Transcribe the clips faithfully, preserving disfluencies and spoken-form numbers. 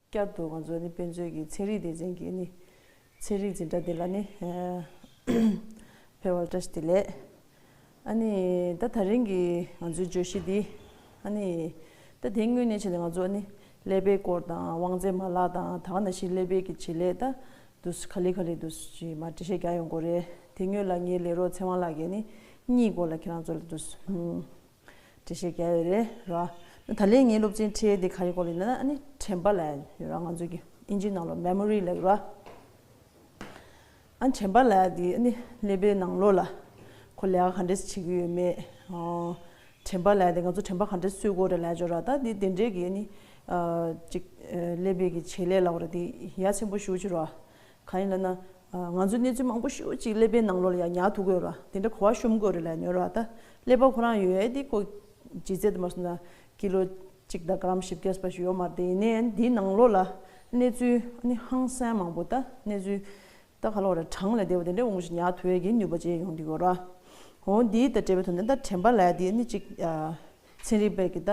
བསྐྱར་དུ་ང་ཚོ་ནི་དཔེ་མཛོད་ཀྱི་ཚན་རིག་སྡེ་ཚན་གྱི་ནི་ཚན་རིག་འཛིན་གྲྭ་འདི་ལ་ནི་ཕེབས་པར་བཀྲ་ཤིས་བདེ་ལེགས། ཨ་ནི་ད་ད་རིང་གི་ང་ཚོའི་བརྗོད་གཞི་འདི་ཨ་ནི་ད་དེ་སྔོན་ནས་བྱས་ནས་ང་ཚོ་ཨ་ནི་ཀླད་པའི་སྐོར་དང་དབང་རྩའི་མ་ལག་དང་ད་ག་ནང་བཞིན་ཀླད་པའི་གི་བྱེད་ལས་ད་འདུག་ག་ལེ་ག་ལེ་འདུག་ཅིག་མ་འགྲེལ་བཤད་རྒྱག་ཡོང་གི་རེད། དེ་སྔོན་ལ་ངའི་ལས་རོགས་ཚེ་དབང་ལགས་ཀྱིས་ནི་གཉིད་སྐོར་ལ་ཁྱེད་རང་ཚོ་ལ་འདུག་འགྲེལ་བཤད་རྒྱག་ཡོད་རེད་ར། ད་ལན་ངའི་སློབ་ཚན་ཁྲིད་ཡས་དེ་ག་རེ་སྐོར་ལ་ཡིན་ན་ཨ་ནི་དྲན་པ་ལབ་ཡ་ཡོད་ར། ང་ཚོ་གི་ཨིན་ཇི་ནང་ལ་མེ་མོ་རི་ལབ་ཀྱི་ར། ཨ་དྲན་པ་ལབ་ཡ་དེ་ཨ་ནི་ཀླད་པའི་ནང་ལོགས་ལ་ཁོ་ལས་ཀ་ག་འདྲས་བྱེད་ཀྱི་ཡོད་མེད། ཨོ། དྲན་པ་ལབ་ཡ་དེ་ང་ཚོ་དྲན་པ་ག་འདྲས་གསོ་དགོས་རེད་ལབ་ཡ་ཅིག་ཡོད་ར། ད་དེ་དེ་འདྲས་ཀྱི་ཨ་ནི་ཨ་ཅིག་ཨ་ཀླད་པའི་གི་བྱེད་ལས་ལབ་དགོས་རེད། དེ་ཡ་མཚན་པོ་ཞེ་པོ་ཅིག་ར། གང་ཡིན་ལབ་ན། ང་ཚོས་གནས་ཚུལ་མང་པོ་ཞེ་པོ་ཅིག་ཀླད་པའི་ནང་ལོགས་ལ་ཡང་ཉར་ཐུབ་ཀྱི་ཡོད་ར། དེ་འདྲ་གོ་བ་ཤོམ་གྱི་ཡོད་རེད་ལབ་ནས་ར། ད་ཀླད་པ་ཁོ་རང་ཡོད་ཡས་དེ་ཁོ་ལྗིད་ཚད་དུ་མ་སོང་ན་ཀི་ལོ་གཅིག་དང་ག་རམ་བཞི་བརྒྱ་ཙམ་ཞིག་ཡོད་མ་རེད། དེ་ཡིན་ནའི་འདིའི་ནང་ལོགས་ལ་གནས་ཚུལ་ནི་ཧང་སང་མང་པོ། ད་གནས་ཚུལ་ད་ག་ལབ་དགོས་རེད། གྲངས་ལས་འདས་པ་དེ་འདྲ་མང་པོ་ཞིག་ཉར་ཐུབ་ཡས་ཀྱི་ནུས་པ་ཅིག་ཡོང་བསྡད་ཀྱི་ཡོད་ར། འོ་འདི་དང་འབྲེལ་བའི་ཐོག་ནས་ད་དྲན་པ་ལབ་ཡ་དེ་ནི་གཅིག་ཚན་རིག་པས་ཀྱི་ད།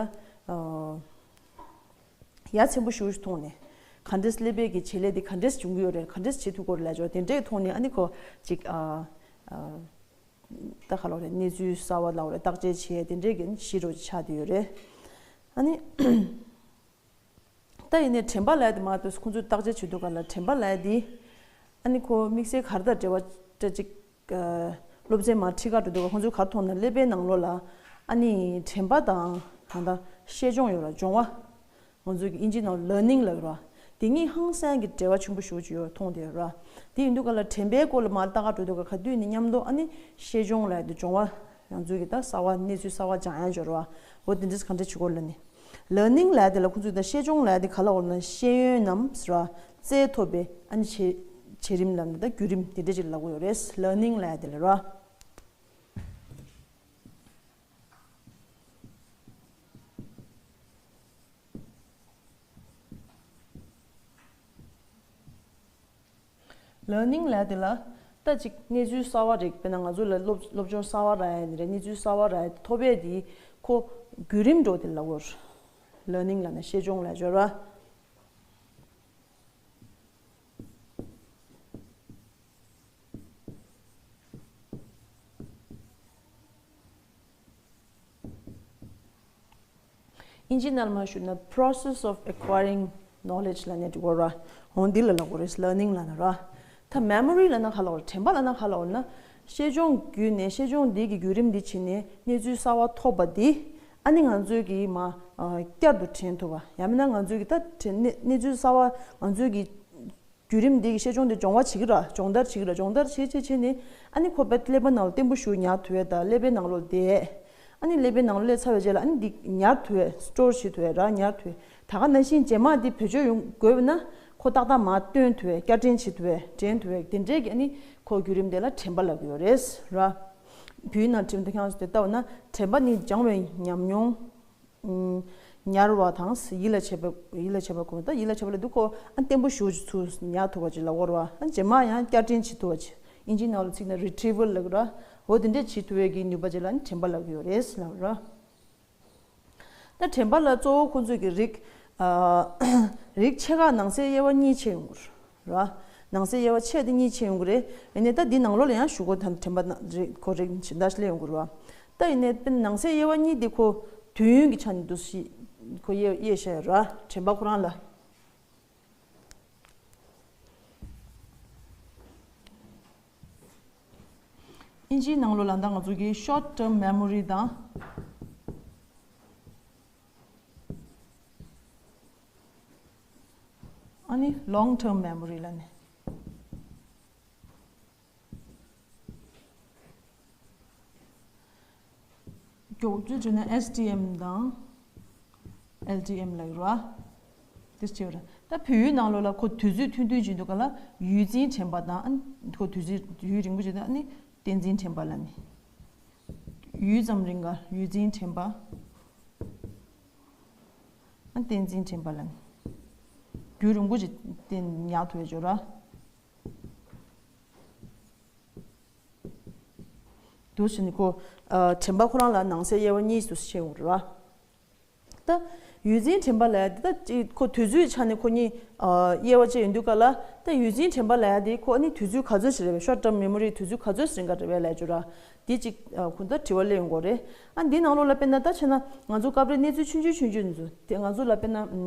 ཡ་མཚན་པོ་ཞེ་པོ་ཞིག་མཐོང་ནས། ག་འདྲས་ཀླད་པའི་གི་བྱེད་ལས་འདི་ག་འདྲས་བྱུང་གི་ཡོད་རེད། ག་འདྲས་བྱེད་ཐུབ་ཀྱི་ཡོད་རེད་ལབ་ཅིག་དེ་འདྲས་མཐོང་ནས་ཨ་ནི་ཁོ་ཅིག་ཨ་ཨ་ད་ག་ལབ་དགོས་རེད། གནས་ཚུལ་གསར་པ་ལབ་དགོས་རེད། བརྟག་དཔྱད་བྱེད་ཡས་དེ་འདྲས་ཀྱི་གཞི་རུ་ཆགས་བསྡད་ཡོད་རེད། ཨ་ནི་ད་ཡིན་ནའི་དྲན་པ་ལབ་ཡ་དེ་མར་ལྟོས། ཁོང་ཚོས་བརྟག་དཔྱད་བྱེད་དུས་སྒང་ལ་དྲན་པ་ལབ་ཡ་དེ་ཨ་ནི་ཁོ་དམིགས་བསལ་ག་རེ་དང་འབྲེལ་བ་འདྲ་ཅིག་སློབ་ཚན་མར་ཁྲིད་ག་འགྲོ་དུས་ཁོང་ཚོས་ག་རེ་མཐོང་ན་ཀླད་པའི་ནང་ལོགས་ལ་ཨ་ནི་དྲན་པ་དང་གང་ལྟར་ཤེས་སྦྱོང་ཡོད་ར། སྦྱོང་བ། ང་ཚོ་གི་ཨིན་ཇི་ནང་learning ལབ་ཀྱི་ར། དེ་གཉིས་ཧང་སང་གི་འབྲེལ་བ་ཆེན་པོ་ཞེ་པོ་ཅིག་ཡོད་མཐོང་བསྡད་ཡོད་ར། དེ་ཡིན་དུས་སྒང་ལ་དྲན་པའི་སྐོར་ལ་མར་ལྟ་ག་འགྲོ་དུས་སྒང་ག་དུས་ནས་མཉམ་དུ་ཨ་ནི་ཤེས་སྦྱོང་ལབ་ཡ་དེ་སྦྱོང་བ། ང་ཚོ་གི་ད་གསར་པ་གནས་ཚུལ་གསར་པ་སྦྱང་ཡ་ཅིག་ཡོད་ར། འོ་དེ་འདྲས་ག་འདྲས་བྱེད་དགོས་ལབ་ནས། learning ལབ་ཡ་དེ་ལ་ཁོང་ཚོས་ད་ཤེས་སྦྱོང་ལབ་ཡ་དེ་ག་ལབ་དགོས་ན་ཤེས་ཡོན་ནམ་ཟེར་ར། རྩལ་ཐོབ་པའི་ཨ་ནི་བྱེད་བྱེད་རིམ་ལབ་ན་ད་བརྒྱུད་རིམ་དེ་འདྲས་ཅིག་ལབ་ཀྱི་ཡོད་རེད། learning ལབ་ཡ་དེ་ལ་ར། learning ལབ་ཡ་དེ་ལ་ད་ཅིག་གནས་ཚུལ་གསར་པ་རིགས། དཔེར་ན་ང་ཚོ་ལ་སློབ་སློབ་སྦྱོང་གསར་པ་རག་ཡ་ནི་རེད། གནས་ཚུལ་གསར་པ་རག་ཡ་ཐོབ་ཡ་དེ་ཁོ་བརྒྱུད་རིམ་འགྲོ་དེ་ལབ་ཀྱི་ཡོད་རེད། learning ལབ་ན་ཤེས་སྦྱོང་ལབ་ཡ་ཅིག་ཡོད་ར། ཨིན་ཇི་ནང་ལ་མར་ཞུས་ན་process of acquiring knowledge ལབ་ནས་འགྲིག་གི་ར། འོ་འདི་ལ་ལབ་ཀྱི་རེད། learning ལབ་ན་ར། ད་memory ལབ་ན་ག་ལབ་དགོས་རེད། དྲན་པ་ལབ་ན་ག་ལབ་དགོས་རེད་ན། ཤེས་སྦྱོང་བརྒྱུད་ནས་ཤེས་སྦྱོང་འདི་གི་བརྒྱུད་རིམ་འདི་བྱས་ནས་གནས་ཚུལ་གསར་པ་ཐོབ་པ་འདི་ཨ་ནི་ང་ཚོས་ཀྱིས་མར་ཨ་བསྐྱར་དུ་དྲན་ཐུབ་པ། ཡང་མིན་ན་ང་ཚོས་ཀྱིས་ད་དྲན་གནས་གནས་ཚུལ་གསར་པ་ང་ཚོས་ཀྱིས་བརྒྱུད་རིམ་འདི་གི་ཤེས་སྦྱོང་འདི་སྦྱོང་བ་བྱེད་ཀྱི་ར། སྦྱོང་བརྡར་བྱེད་ཀྱི་ར། སྦྱོང་བརྡར་བྱེད་བྱེད་བྱེད་ནས་ཨ་ནི་ཁོ་པད་ཀླད་པ་ནང་ལ་བརྟན་པོ་ཞིག་ཉར་ཐུབ་ཡས་དང་། ཀླད་པའི་ནང་ལོགས་བསྡད་ཡས། ཨ་ནི་ཀླད་པའི་ནང་ལོགས་སླེབས་ཚར་བའི་རྗེས་ལ་ཨ་ནི་འདི་ཉར་ཐུབ་ཡས། སི་ཊོར་བྱེད་ཐུབ་ཡས་ར། ཉར་ཐུབ་ཡས། ད་ག་ནང་བཞིན་རྗེས་མ་འདི་བེད་སྤྱོད་ཡོང་དགོས་པ་ན་ཁོ་ཏག་ཏག་མར་བཏོན་ཐུབ་ཡས། བསྐྱར་དྲན་བྱེད་ཐུབ་ཡས། དྲན་ཐུབ་ཡས། དེ་འདྲའི་གི་ཨ་ནི་ཁོ་བརྒྱུད་རིམ་དེ་ལ་དྲན་པ་ལབ་ཀྱི་ཡོད་རེད་ར། བོད་ཡིག་ནང་དྲན་པ་དེ་ཁྱེད་རང་ཚོ་དེ་ལྟ་བ་ན་དྲན་པ་ནི་སྦྱང་བའི་ཉམས་མྱོང་། ཉར་བ་དང་ཡིད་ལ་བྱེད་པ། ཡིད་ལ་བྱེད་པ་གོ། ད་ཡིད་ལ་བྱེད་པ་ལབ་དུས་ཁོ་ཨ་བརྟན་པོ་ཞེ་པོ་ཅིག་ཚུར་ཉར་ཐུབ་པ་ཅིག་ལབ་དགོས་རེད་པ། ཨ་རྗེས་མ་ཡང་བསྐྱར་དྲན་བྱེད་ཐུབ་པ་ཅིག་ཨིན་ཇིའི་ནང་ལ་ཚིག་ནི་རི་ཊི་རི་ཝལ་ལབ་ཀྱི་རེད་པ། འོ་དེ་འདྲས་བྱེད་ཐུབ་པའི་གི་ནུས་པ་ཅིག་ལ་ནི་དྲན་པ་ལབ་ཀྱི་ཡོད་རེད་ལབ་ར། ད་དྲན་པ་ལ་གཙོ་བོ་ཁོང་ཚོས་ཀྱི་རིགས་ཨ་རིགས་ཆེ་ཁག་ནང་གསེས་དབྱེ་བ་གཉིས་ཕྱེ་ཡོང་གི་རེད་པ། ནང་གསེས་དབྱེ་བ་ཆེ་དེ་གཉིས་ཕྱེ་ཡོང་གི་རེད། ཡིན་ནའི་ད་འདི་ནང་ལོགས་ལ་ཡང་ཞུ་སྒོ་དང་དྲན་པ་ན་རིགས་ཁོ་རིགས་གཞན་དག་ཞིག་སླེབས་ཡོང་གི་རེད་པ། ད་ཡིན་ནའི་དཔེར་ན་ནང་གསེས་དབྱེ་བ་གཉིས་འདི་ཁོ་དུས་ཡུན་གྱི་ཆ་ནས་འདུག་སེ་ཁོ་དབྱེ་དབྱེ་བཞག་ཡོད་རེད་པ། དྲན་པ་ཁོ་རང་ལ། ཨིན་ཇིའི་ནང་ལོགས་ལ་ད་ང་ཚོ་གི་short term memory དང་ཨ་ནི་long term memory ལབ་ནས། མགྱོགས་བརྗོད་བྱས་ན་ཨེས་ཊི་ཨེམ་དང་ཨེལ་ཊི་ཨེམ་ལབ་ཀྱི་རེད་པ། དེ་བྱས་པ་རེད། ད་བོད་ཡིག་ནང་ལོགས་ལ་ཁོ་དུས་ཚོད་ཐུང་ཐུང་བྱེད་དུས་སྒང་ལ་ཡུལ་འཛིན་དྲན་པ་དང་། ཨ་ནི་ཁོ་དུས་ཚོད་ཡུན་རིང་པོ་བྱེད་དུས་ཨ་ནི་གཏན་འཛིན་དྲན་པ་ལབ་ནས། ཡུད་ཙམ་རིང་ག་ཡུལ་འཛིན་དྲན་པ། ཨ་གཏན་འཛིན་དྲན་པ་ལབ་ནས། རྒྱུན་རིང་པོ་ཅིག་གཏན་ཉར་ཐུབ་པའི་སྦྱོར་བ། འདུག་སེ་ནི་ཁོ་ཨ་དྲན་པ་ཁོ་རང་ལ་ནང་གསེས་དབྱེ་བ་གཉིས་སུ་ཕྱེ་ཡོང་གི་རེད་པ། ད་ ཡུལ་འཛིན་དྲན་པ་ལབ་ཡ་དེ་ད་ཅིག་ཁོ་དུས་ཚོད་ཆ་ནས་ཁོ་གཉིས་ཨ་དབྱེ་བ་ཕྱེ་ཡོང་དུས་ག་ལ། ད་ཡུལ་འཛིན་དྲན་པ་ལབ་ཡ་དེ་ཁོ་ཨ་ནི་དུས་ཚོད་ག་ཚོད་ཞིག་རེད་པས། ཤོར་ཊརམ་མེ་མོ་རི་དུས་ཚོད་ག་ཚོད་ཞིག་རིང་ག་རེད་པས་ལབ་བྱས་ར། དེ་ཅིག་ཨ་ཁོ་ད་དྲི་བ་སླེབས་ཡོང་གི་རེད། ཨ་འདི་ནང་ལོགས་ལ་དཔེར་ན་ད་བྱས་ན་ང་ཚོ་སྐབས་རེ་གནས་ཚུལ་ཆུང་ཆུང་ཆུང་ཆུང་འདུག་དེ་ང་ཚོ་ལ་དཔེར་ན་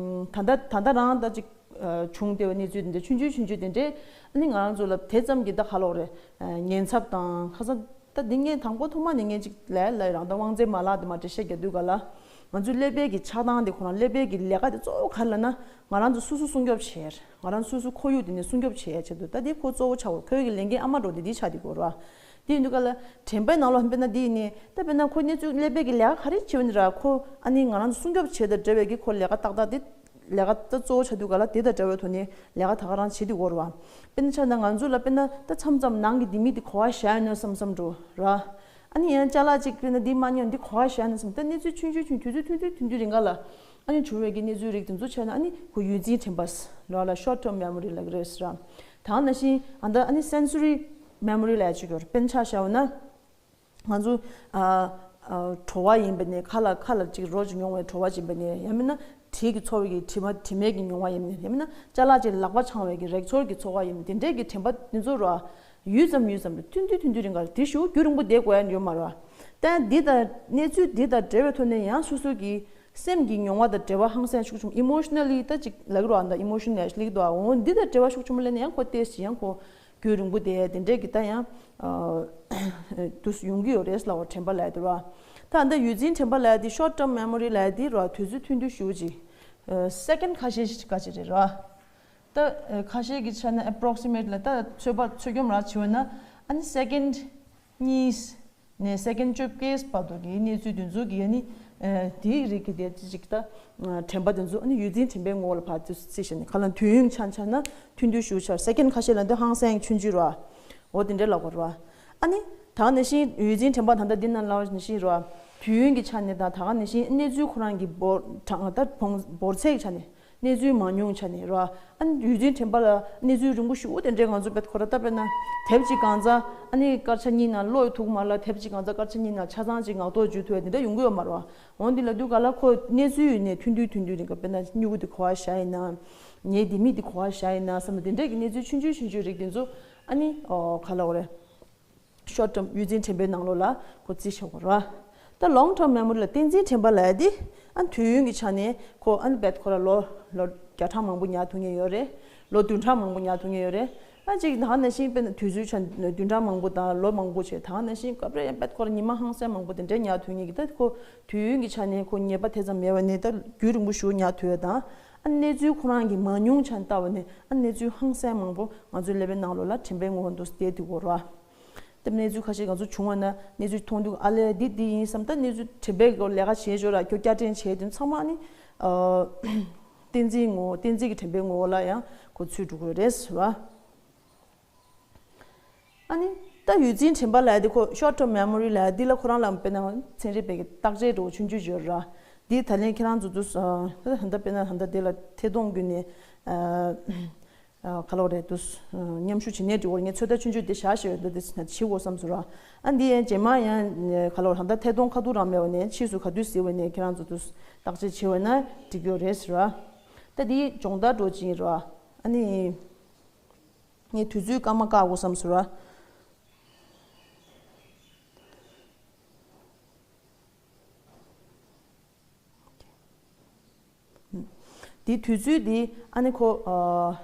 ད་ལྟ་ད་ལྟ་རང་ད་ཅིག་བྱུང་བསྡད་པའི་གནས་ཚུལ་དེ་འདྲ་ཆུང་ཆུང་ཆུང་ཆུང་དེ་འདྲས་ཨ་ནི་ང་རང་ཚོ་ལ་དེ་ཙམ་གྱི་ད་ག་ལོག་རེད། ཉེན་ཚབས་དང་ཁ་སང་ད་འདི་ངས་དང་པོ་ཐོག་མ་ནས་ངས་ཅིག་ལས་ལས་རང་ད་དབང་རྩའི་མ་ལག་དེ་མ་འགྲེལ་བཤད་རྒྱག་དུས་ག་ལ། ང་ཚོའི་ཀླད་པའི་གི་ཆགས་སྟངས་དེ་ཁོ་རང་ཀླད་པའི་གི་ལས་ཀ་དེ་གཙོ་བོ་ག་རེ་ལབ་ན། ང་རང་ཚོ་སོ་སོ་སྲུང་སྐྱོབ་བྱེད། ང་རང་སོ་སོ་ཁོར་ཡུག་དེ་ནས་སྲུང་སྐྱོབ་བྱེད་ཆེད་དུ་ད་དེ་ཁོ་གཙོ་བོ་ཆགས་པ་ཁོའི་གི་ལས་འགན་ཨ་མ་འགྲོ་དེ་དེ་ཆགས་དེ་དགོས་ར། དེ་ཡིན་དུས་ག་ལ་དྲན་པའི་ནང་ལོགས་དཔེར་ན་དེ་ཡིན་ནི་ད་དཔེར་ན་ཁོ་གནས་ཚུལ་ཀླད་པའི་གི་ལས་ཀ་ག་རེ་བྱེད་པ་ནི་ར་ཁོ་ཨ་ནི་ང་རང་ཚོ་སྲུང་སྐྱོབ་བྱེད་དང་འབྲེལ་བའི་གི་ཁོ་ལས་ཀ་ཏག་ཏག་དེ། ལས་ཀ་ད་གཙོ་བོ་ཆགས་དུས་ག་ལ་དེ་དང་འབྲེལ་བའི་ཐོག་ནས་ལས་ཀ་ད་ག་རང་བྱེད་དུ་འོར་བ། དཔེར་ན་ཆ་ན་ང་ཚོ་ལ་དཔེར་ན་ད་མཚམས་མཚམས་ནང་གི་ལྡེ་མིག་དེ་ག་པར་བཞག་ཡོད་ན་བསམ་བསམ་འགྲོ་ར། ཨ་ནི་ཡང་ཅ་ལག་ཅིག་དཔེར་ན་འདི་མ་ཉོ་འདི་ག་པར་བཞག་ཡོད་ན་བསམ། ད་གནས་ཚུལ་ཆུང་ཆུང་ཆུང་དུས་ཚོད་ཐུང་ཐུང་ཐུང་ཐུང་རིང་ག་ལ་ཨ་ནི་བྱུང་བའི་གི་གནས་ཚུལ་རིགས་དེ་ཚོ་ཆ་ན་ཨ་ནི་ཁོ་ཡུལ་འཛིན་དྲན་པ་ལ་ལ་ཤོར་ཊརམ་མེ་མོ་རི་ལབ་ཀྱི་རེད་ཟེར་ར། ད་ག་ནང་བཞིན་ཨ་ད་ཨ་ནི་སེན་སོ་རི་མེ་མོ་རི་ལབ་ཡ་ཅིག་ཡོད་རེད། དཔེར་ན་ཆ་བཞག་ན། ང་ཚོ་ཨ་ཨ་བྲོ་བ་ཡིན་པ་ནས་ཁ་ལ་ཁ་ལ་ཅིག་རོ་ཅིག་མྱོང་བའི་བྲོ་བ་ཅིག་ཡིན་པ་ནས་ཡང་མིན་ན་དྲི་གི་ཚོར་བའི་གི་དྲི་མ་དྲི་མེད་ཀྱི་མྱོང་བ་ཡིན་པ་ནས་ཡང་མིན་ན་ཅ་ལག་ཅིག་ལག་པ་འཆང་བའི་གི་རེག་ཚོར་གྱི་ཚོར་བ་ཡིན་པ་དེ་འདྲས་ཀྱི་དྲན་པ་དེ་ཚོ་རོ། ཡུད་ཙམ་ཡུད་ཙམ་རེ་ཐུང་ཐུང་ཐུང་ཐུང་རིང་ག་རེ་དེ་ཞུ་རྒྱུན་རིང་པོ་བསྡད་དགོས་ཡ་ཡོད་མ་རོ། ད་འདི་དང་གནས་ཚུལ་འདི་དང་འབྲེལ་བའི་ཐོག་ནས་ཡང་སོ་སོ་གི་སེམས་ཀྱི་མྱོང་བ་དང་འབྲེལ་བ་ཧང་སང་ཤུགས་ཆེན་པོ་ཨི་མོ་ཤི་ནལ་ལི་ད་ཅིག་ལབ་ཀྱི་རོ། ཨ་ད་ཨི་མོ་ཤི་ནལ་ལབ་ཀྱི་འདུག་ཨ། འོ་འདི་དང་འབྲེལ་བ་ཤུགས་ཆེན་པོ་སླེབས་ན་ཡང་ཁོ་ཏོག་ཙམ་ཡང་ཁོ་རྒྱུན་རིང་པོ་བསྡད་དེ་འདྲས་ཀྱི་ད་ཡང་ཨ་དུས་སུ་ཡོང་གི་ཡོད་རེད་ལབ་པ་དྲན་པ་ལབ་ཡ་དེ་རོ། ད་ཨ་ད་ཡུལ་འཛིན་དྲན་པ་ལབ་ཡ་དེ་ཤོར་ཊརམ་མེ་མོ་རི་ལབ་ཡ་དེ་རོ། དུས་ཚོད་ཐུང་ཐུང་ཞེ་པོ་ཅིག་ཨ་སེ་ཀེན་ཁ་ཤས་ཤིག་ག་ཅིག་རེད་རོ། ད་ཨ་ཁ་ཤས་ཀྱི་ཆ་ནས་ཨེ་པོ་རོག་སི་མེ་ཊི་ལི་ད་ཚོད་དཔག་ཚོད་སྒོམ་ར་བྱེད་འོས་ན་ཨ་ནི་སེ་ཀེན་གཉིས། ནས་སེ་ཀེན་བཅོ་བརྒྱད་བར་དུ་གི་གནས་ཚུལ་དེ་ཚོ་གི་ཨ་ནི་ཨ་དེའི་རིགས་ཀྱི་དེ་ཅིག་ད་ཨ་དྲན་པ་དེ་ཚོ་ཨ་ནི་ཡུལ་འཛིན་དྲན་པའི་ངོ་བོ་ལ་ཕར་ཚུར་བརྩིས་བྱས་ནས་ག་ལ་དུས་ཡུན་ཆ་ཆ་ན་ཐུང་ཐུང་ཞེ་པོ་ཆགས། སེ་ཀེན་ཁ་ཤས་ལ་འདི་ཧང་སང་ཆུང་ཆུང་རེད་བ། འོ་དེ་འདྲའི་ལབ་དགོས་རེད་བ། ཨ་ནི་ད་ག་ནང་བཞིན་ཡུལ་འཛིན་དྲན་པ་ད་ལྟ་འདི་ན་ལབ་པ་ནང་བཞིན་རེད་བ། དུས་ཡུན་གྱི་ཆ་ནས་དང་ད་ག་ནང་བཞིན་གནས་ཚུལ་ཁོ་རང་གི་འབོར་གྲངས་ད་བོངས་འབོར་ཚད་ཀྱི་ཆ་ནས། གནས་ཚུལ་མང་ཉུང་ཆ་ནས་རོ། ཨ་ནི་ཡུལ་འཛིན་དྲན་པ་ལ་གནས་ཚུལ་རིང་པོ་ཞེ་པོ་དེ་འདྲའི་ང་ཚོ་བེད་ཁོ་ར་ལྟ་བས་ན། དེབ་ཅིག་གང་ཚ་ཨ་ནི་སྐར་ཆ་གཉིས་ནང་ཀློག་ཐུབ་མ་ལ། དེབ་ཅིག་གང་ཚ་སྐར་ཆ་གཉིས་ནང་ཆ་ཚང་ཅིག་ངག་ཐོག་འཇུ་ཐུབ་ཡ་དེ་འདྲ་ཡོང་གི་ཡོད་མ་རེད་བ། འོན་ཏེ་ལབ་དུས་ག་ལ་ཁོ་གནས་ཚུལ་ཡུལ་ནས་ཐུང་ཐུང་ཐུང་ཐུང་རིང་ག་དཔེར་ན་སྨྱུ་གུ་དེ་ག་པར་བཞག་ཡིན་ན། ངའི་ལྡེ་མིག་དེ་ག་པར་བཞག་ཡིན་ན་བསམ་ན་དེ་འདྲས་ཀྱི་གནས་ཚུལ་ཆུང་ཆུང་ཆུང་ཆུང་རིགས་དེ་ཚོ་ཨ་ནི་ཨོ་ག་ལ་འོ་རེད། ཤོར་ཊརམ་ཡུལ་འཛིན་དྲན་པའི་ནང་ལོགས་ལ་ཁོ་རྩིས་བྱེད་དགོས་ར། ད་ལོང་ཊརམ་མེ་མོ་རི་ལ་བསྟན་འཛིན་དྲན་པ་ལབ་ཡ་དེ་ཨ་དུས་ཡུན་གྱི་ཆ་ནས་ཁོ་ཨ་ནི་བེད་ཁོ་ར་ལོ་ལོ་བརྒྱ་ཕྲག་མང་པོ་ཉར་ཐུབ་མཁན་ཡོད་རེད། ལོ་བདུན་ཕྲག་མང་པོ་ཉར་ཐུབ་མཁན་ཡོད་རེད། ཨ་ཅིག་ད་ག་ནང་བཞིན་དཔེར་ན་དུས་ཚོད་ཆ་བདུན་ཕྲག་མང་པོ་དང་ལོ་མང་པོ་བྱས། ད་ག་ནང་བཞིན་སྐབས་རེ་ཡང་བེད་ཁོ་ར་ཉི་མ་ཧང་སང་མང་པོ་དེ་འདྲའི་ཉར་ཐུབ་མཁན་གྱི་ད་ཁོ་དུས་ཡུན་གྱི་ཆ་ནས་ཁོ་ཉེས་པ་དེ་ཙམ་མེད་པ་ནས་ད་རྒྱུན་རིང་པོ་ཞིག་ཉར་ཐུབ་ཡ་དང་། ཨ་གནས་ཚུལ་ཁོ་རང་གི་མང་ཉུང་ཆ་ནས་ལྟ་བ་ནས་ཨ་གནས་ཚུལ་ཧང་སང་མང་པོ་ང་ཚོའི་ཀླད་པའི་ནང་ལོགས་ལ་དྲན་པའི་ངོ་བོ་འདུག་སེ་བསྡད་འདུག་གོ་ར། དེ་གནས་ཚུལ་ཁ་ཤས་ང་ཚོ་བྱུང་བ་ན་གནས་ཚུལ་མཐོང་དུས་ཨ་ལས་འདི་འདི་ཡིན་བསམ། ད་གནས་ཚུལ་དྲན་པའི་སྒོ་ལས་ཀ་བྱེད་ཞོར་ལ་ཁྱོད་བསྐྱར་དྲན་བྱས་དུས་ཚང་མ་ནི་ཨ་བསྟན་འཛིན་ངོ་བོ་བསྟན་འཛིན་གྱི་དྲན་པའི་ངོ་བོ་ལ་ཡང་ཁོ་ཚུད་འགྲོ་གི་རེད་ཟེར་བ། ཨ་ནི་ད་ཡུལ་འཛིན་དྲན་པ་ལབ་ཡ་དེ་ཁོ་ཤོར་ཊརམ་མེ་མོ་རི་ལབ་ཡ་འདི་ལ་ཁོ་རང་ལ་དཔེར་ན་ཚན་རིག་པའི་གི་བརྟག་དཔྱད་འདྲ་བོ་ཆུང་ཆུང་ཡོད་ར། འདི་ད་ལན་ཁྱེད་རང་ཚོ་དུས་ད་ལྟ་དཔེར་ན་ད་ལྟ་དེ་ལ་ཐད་གཏོང་བརྒྱུད་ནས་ཨ། ཨ་ག་ལོག་རེད་འདུག་མཉམ་ཞུགས་བྱེད་གནས་འདྲི་བར་ངས་ཚོད་ལྟ་ཆུང་ཆུང་འདི་བཞག་ཞེས་འདི་འདི་བྱེད་དགོས་བསམ་ཟེར་རོ། ཨ་འདི་ཡང་རྗེས་མ་ཡང་ག་ལོག་ད་ལྟ་ཐད་གཏོང་ཁ་ཐུག་རང་མེད་པ་ནས་ཕྱིས་སུ་ག་དུས་གཟིགས་པ་ནས་ཁྱེད་རང་ཚོ་འདུག་བརྟག་དཔྱད་བྱེད་པ་ན་འགྲིག་གི་རེད་ཟེར་རོ། ད་འདི་སྦྱོང་བརྡར་འགྲོ་ཅིག་ཡིན་རོ། ཨ་ནི་ངས་དུས་ཚོད་སྐར་མ་བཀག་དགོས་བསམ་ཟེར་རོ། འདི་དུས་ཚོད་འདི་ཨ་ནི་ཁོ་ཨ་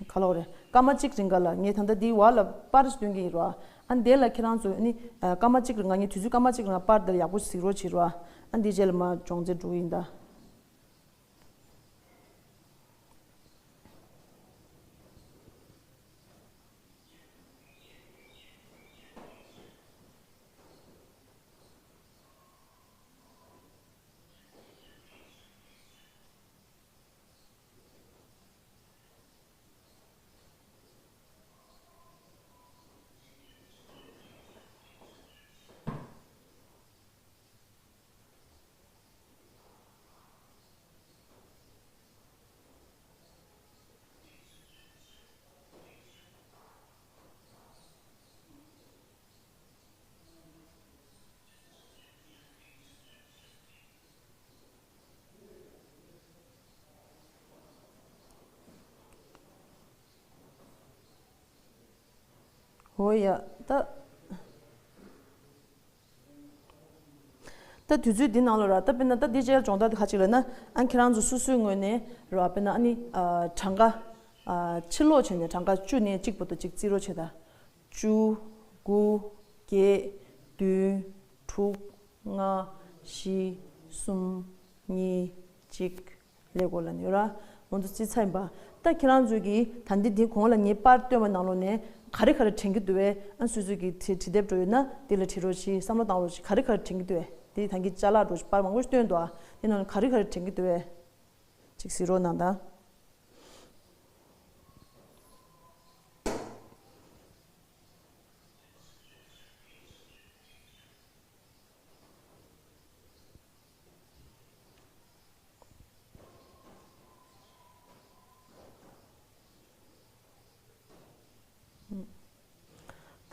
ག་ལོག་རེད། སྐར་མ་གཅིག་རིང་ག་ལ་ངས་ད་ལྟ་འདི་བར་ལ་པར་སྟོན་གྱི་ཡིན་རོ། ཨ་ནི་དེ་ལ་ཁྱེད་རང་ཚོ་ཨ་ནི་ཨ་སྐར་མ་གཅིག་རིང་ག་ངས་དུས་ཚོད་སྐར་མ་གཅིག་རིང་པར་འདི་ལ་ཡག་པོ་གཟིགས་རོགས་བྱེད་རོ། ཨ་ནི་འདི་རྗེས་ལ་མ་སྦྱོང་རྩེ་འགྲོ་གི་ཡིན་ད། འོ་ཡ། ད་ད་དུས་ཚོད་འདི་ནང་ལ་ར། ད་དཔེར་ན་ད་འདི་རྗེས་སྦྱོང་བརྡར་འདི་ག་ཅིག་ལབ་ན། ཨ་ཁྱེད་རང་ཚོ་སོ་སོའི་ངོས་ནས་ར། དཔེར་ན་ཨ་ནི་ཨ་གྲངས་ཀ་ཨ་ཕྱིར་ལོག་བྱས་ནས་གྲངས་ཀ་བཅུ་ནས་གཅིག་བར་དུ་ཅིག་བརྩི་རོགས་བྱེད་ད། བཅུ། དགུ། བརྒྱད། བདུན། དྲུག། ལྔ། བཞི། གསུམ། གཉིས། གཅིག་ལས་གོ་ལ་ནི་ཡོད་ར། ང་ཚོ་རྩིས་ཚར་ཡིན་པ། ད་ཁྱེད་རང་ཚོས་ཀྱིས་ད་འདི་འདི་གོང་ལ་ངས་པར་སྟོན་པ་ནང་ལོགས་ནས་ག་རེ་ག་རེ་དྲན་གྱི་འདུག་བས། ཨ་སོ་སོས་ཀྱིས་བྲིས་བྲིས་དེབ་འགྲོ་ཡོད་ན་དེ་ལ་བྲིས་རོགས་གྱིས། བསམ་བློ་བཏང་རོགས་གྱིས། ག་རེ་ག་རེ་དྲན་གྱི་འདུག་བས། དེ་ད་གིན་ཅ་ལག་འགྲོ་གྱིས་པར་མང་པོ་ཞིག་སྟོན་འདུག་ཨ། དེ་ནང་ལ་ག་རེ་ག་རེ་དྲན་གྱི་འདུག་བས། ཅིག་གཟིགས་རོགས་གནང་དང་།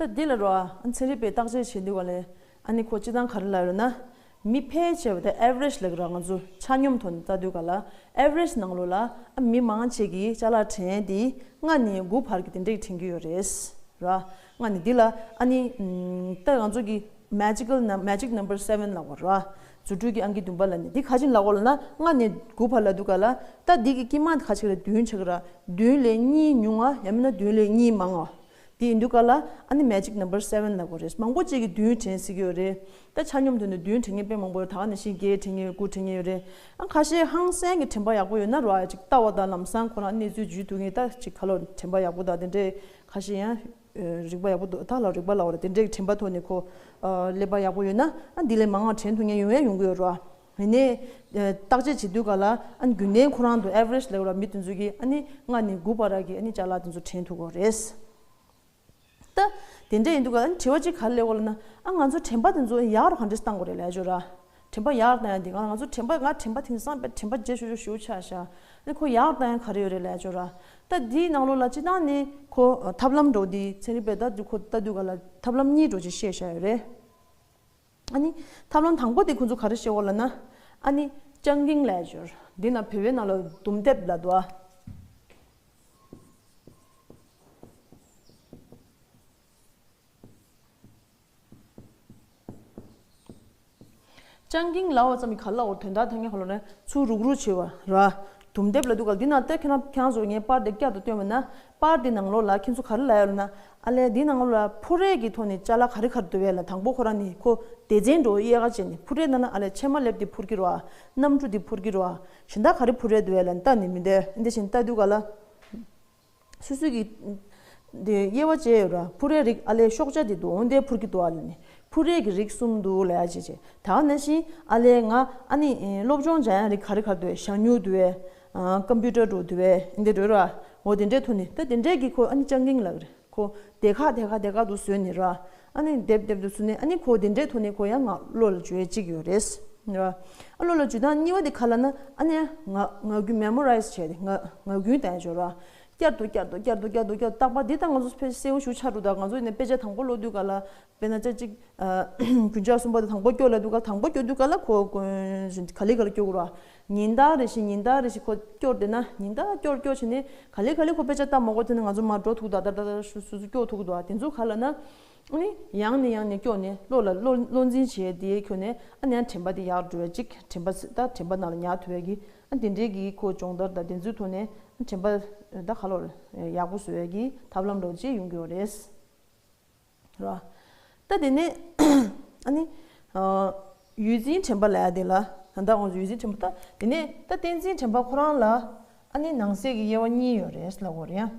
ད་འདི་ལ་རོ། ཨ་ཚན་རིག་པས་བརྟག་དཔྱད་བྱེད་དུས་ག་ལས། ཨ་ནི་ཁོ་སྤྱི་བཏང་ག་རེ་ལབ་ཡོད་ན། མི་ཕལ་ཆེ་བ་དེ་average ལབ་ཀྱི་ར། ང་ཚོ་ཆ་སྙོམས་ཐོག་ནས་ལྟ་དུས་ག་ལ་average ནང་ལོགས་ལ་ཨ་མི་མང་ཆེ་གིས་ཅ་ལག་དྲན་དེ་ལྔ་ནས་དགུ་བར་གྱི་དེ་འདྲས་དྲན་གྱི་ཡོད་རེད་ར། ལྔ་ནས་འདི་ལ་ཨ་ནི་ད་ང་ཚོ་གི་magical num- magic number seven ལབ་པ་ར། རྫུ་འཕྲུལ་གྱི་ཨང་ཀི་བདུན་པ་ལ་ནི་འདི་ག་ཅིག་ལབ་དགོས་ལབ་ན། ལྔ་ནས་དགུ་བར་ལབ་དུས་ག་ལ་ད་འདི་གི་དཀྱིལ་མ་ག་ཅིག་རེད། བདུན་ཆགས་ཀྱི་ར། བདུན་ལས་གཉིས་ཉུང་ང་ཡང་མིན་ན་བདུན་ལས་གཉིས་མང་ང་། དེ་ཡིན་དུས་ག་ལ་ཨ་ནི་magic number seven ལབ་དགོས་རེད། མང་པོ་ཅིག་གིས་བདུན་དྲན་སྲིད་ཀྱི་ཡོད་རེད། ད་ཆ་སྙོམས་ཐོག་ནས་བདུན་དྲན་མཁན་དཔེ་མང་པོ་ཡོད། ད་ག་ནང་བཞིན་བརྒྱད་དྲན་མཁན་ཡོད། དགུ་དྲན་མཁན་ཡོད་རེད། ཨ་ཁ་ཤས་ཧང་སང་གི་དྲན་པ་ཡག་པོ་ཡོད་ན་རོ། ཨ་ཅིག་ལྟ་བ་དང་ལམ་སང་ཁོ་རང་གནས་ཚུལ་བརྗོད་ཐུབ་མཁན། ད་ཅིག་ཁ་ལོ་དྲན་པ་ཡག་པོ་དང་དེ་འདྲས་ཁ་ཤས་ཡང་རིག་པ་ཡག་པོ་འདུག་ད་ལ་རིག་པ་ལ་འོ་རེད། དེ་འདྲས་ཀྱི་དྲན་པ་ཐོག་ནས་ཁོ་ཀླད་པ་ཡག་པོ་ཡོད་ན་ཨ་འདི་ལས་མང་ང་དྲན་ཐུབ་མཁན་ཡོང་ཡ་ཡོང་གི་ཡོད་རོ། ཡིན་ནའི་བརྟག་དཔྱད་བྱེད་དུས་ག་ལ་ཨ་རྒྱུན་ལྡན་ཁོ་རང་དུ་average ལབ་ར། མི་དེ་ཚོ་གིས་ཨ་ནི་ལྔ་ནས་དགུ་བར་གྱི་ཨ་ནི་ཅ་ལག་དེ་ཚོ་དྲན་ཐུབ་ཀྱི་ཡོད་རེད། ད་དེ་འདྲ་ཡིན་དུས་ག་ཨ་ནི་དྲི་བ་གཅིག་ག་རེ་སླེབས་ཀྱི་ཡོད་ལབ་ན། ཨ་ང་ཚོ་དྲན་པ་དེ་ཚོ་ཡག་རུ་ག་འདྲས་བཏང་དགོས་རེད་ལབ་ཡ་ཅིག་ཡོད་ར། དྲན་པ་ཡག་རུ་བཏང་ཡ་དེ་ག་ང་ཚོ་དྲན་པ་ང་དྲན་པ་དེང་སང་དཔེ་དྲན་པ་བརྗེད་ཤོར་ཤོར་ཞེ་པོ་ཆགས་ཤག་ཨ་ནི་ཁོ་ཡག་རུ་བཏང་ཡ་ག་རེ་ཡོད་རེད་ལབ་ཡ་ཅིག་ཡོད་ར། ད་དེའི་ནང་ལོགས་ལ་སྤྱིར་བཏང་ནས་ཁོ་ཐབས་ལམ་འདྲ་བོ་དེ་ཚན་རིག་པས་ད་དེ་ཁོ་ལྟ་དུས་ག་ལ་ཐབས་ལམ་གཉིས་འདྲ་བོ་ཅིག་བཤད་བཞག་ཡོད་རེད། ཨ་ནི་ཐབས་ལམ་དང་པོ་དེ་ཁོ་ཚོ་ག་རེ་བཤད་ཀྱི་ཡོད་ལབ་ན། ཨ་ནི་chunking ལབ་ཡ་ཅིག་ཡོད་ར། འདི་ན་བོད་པའི་ནང་ལ་དུམ་དེབ་ལབ་འདུག་ཨ། chunking ལབ་པ་ཙམ་གྱིས་ག་རེ་ལབ་དགོས་རེད། དོན་དག་ཐད་ཀར་ཁ་ལོ་ནས་ཚུར་རུག་རུག་བྱེད་པ་ར། དུམ་དེབ་ལབ་དུས་ག་ལ་འདི་ན་ལྟ། ཁྱེད་རང་ཁྱེད་རང་ཚོར་ངས་པར་དེ་བསྐྱར་དུ་སྟོན་པ་ན། པར་དེ་ནང་ལོགས་ལ་ཁྱེད་ཚོ་ག་རེ་ལབ་ཡོད་ལབ་ན། ཨ་ལས་འདི་ནང་ལོགས་ལ་ཕུ་རེ་གི་ཐོག་ནས་ཅ་ལག་ག་རེ་ག་རེ་འདུག་པས་ལབ། དང་པོ་ཁོ་རང་ནི་ཁོ་སྡེ་ཚན་འདྲ་བོ་དབྱེ་བ་ཕྱེ་ནས་ཕུ་རེ་ལབ་ན་ཨ་ལས་ཕྱེ་མ་ལེབ་དེ་ཕུར་གྱི་རེད་པ། གནམ་གྲུ་དེ་ཕུར་གྱི་རེད་པ། གཞན་དག་ག་རེ་ཕུ་རེ་འདུག་པས་ལབ་ལྟ་ནི་མི་འདུག་འདི་བཞིན་ལྟ་དུས་ག་ལ། སོ་སོ་གི་དེ་དབྱེ་བ་ཕྱེ་ཡོད་ར། ཕུ་རེ་རིགས་ཨ་ལས་ཤོག་བྱ་དེ་འདུག་འོ་འདི་ཕུར་གྱི་འདུག་ཨ་ལབ་ནི། ཕུ་རེ་གི་རིགས་གསུམ་འདུག་ལབ་ཡ་ཅིག་བྱས། ད་ག་ནང་བཞིན་ཨ་ལས་ང་ཨ་ནི་སློབ་སྦྱོང་སྦྱང་ཡ་རིགས་ག་རེ་ག་རེ་འདུག་པས། ཞ་སྨྱུག་འདུག་པས། ཨ་ཀམ་པུ་ཊར་འདྲ་བོ་འདུག་པས། འདི་འདྲ་རེད་པ། འོ་དེ་འདྲའི་ཐོག་ནས་ད་དེ་འདྲའི་གི་ཁོ་ཨ་ནི་chunking ལབ་ཀྱི་རེད། ཁོ་སྡེ་ཁག་སྡེ་ཁག་སྡེ་ཁག་ཏུ་བཟོས་ནས་ར། ཨ་ནི་དེབ་དེབ་ཏུ་བཟོས་ནས་ཨ་ནི་ཁོ་དེ་འདྲའི་ཐོག་ནས་ཁོ་ཡང་ང་བློ་ལ་འཇུ་ཡས་གཅིག་ཡོད་རེད། ར། ཨ་བློ་ལ་འཇུ་སྟངས་གཉིས་པ་དེ་ག་ལབ་ན། ཨ་ནི་ངག་ངག་རྒྱུན་memorize བྱས་ཏེ་ངག་ངག་རྒྱུན་བཏང་ཡས་ཅིག་ཡོད་ར། བསྐྱར་དུ་བསྐྱར་དུ་བསྐྱར་དུ་བསྐྱར་དུ་བསྐྱར་དུ། རྟག་པར་འདི་ད་ང་ཚོ་ཕལ་ཆེར་གསལ་པོ་ཞེ་པོ་ཆགས་འགྲོ་འདུག་ད་ང་ཚོ་ཡིན་ནའི་དཔེ་ཆ་དང་པོ་ཀློག་དུས་ག་ལ། དཔེར་ན་ཆ་གཅིག་ཨ་རྒྱུན་ཆགས་གསུམ་པ་དེ་དང་པོ་སྐྱོར་ལབ་དུས་ག་ལ། དང་པོ་སྐྱོར་དུས་ག་ལ་ཁོ་ག་ལེ་ག་ལེ་སྐྱོར་དགོས་ར། ཉིན་ལྟར་རེ་བཞིན་ཉིན་ལྟར་རེ་བཞིན་ཁོ་སྐྱོར་བསྡད་ན། ཉིན་ལྟར་སྐྱོར་སྐྱོར་བྱས་ནས་ག་ལེ་ག་ལེ་ཁོ་དཔེ་ཆ་ལྟ་མ་དགོས། དེ་ནས་ང་ཚོ་མར་འགྲོ་ཐུབ་ད་ད་ད་ད་སོ་སོ་སྐྱོར་ཐུབ་འདུག་དེ་ཚོ་ག་ལབ་ན། ཨ་ནི་ཡང་ནས་ཡང་ནས་སྐྱོར་ནས་བློ་ལ་བློ་བློ་འཛིན་བྱས། དེའི་ཁྱོན་ནས་ཨ་ནི་ཡང་དྲན་པ་དེ་ཡག་འགྲོ་བའི་གཅིག་དྲན་པ་ད་དྲན་པ་ནང་ལ་ཉར་ཐུབ་ཡས་ཀྱི་ཨ་དེ་འདྲའི་གི་ཁོ་སྦྱོང་བརྡར་དང་དེ་ཚོའི་ཐོག་ནས་དྲན་པ་ད་ག་ལོར་ཡག་པོ་བཟོ་ཡས་ཀྱི་ཐབས་ལམ་འདྲ་བོ་ཅིག་ཡོང་གི་ཡོད་རེད། ར། ད་དེ་ནས་ཨ་ནི་ཡུལ་འཛིན་དྲན་པ་ལབ་ཡ་དེ་ལ། ད་ལྟ་ང་ཚོ་ཡུལ་འཛིན་དྲན་པ། ད་དེ་ནས་ད་གཏན་འཛིན་དྲན་པ་ཁོ་རང་ལ་ཨ་ནི་ནང་གསེས་ཀྱི་དབྱེ་བ་གཉིས་ཡོད་རེད་ལབ་དགོས་རེད་ཡ།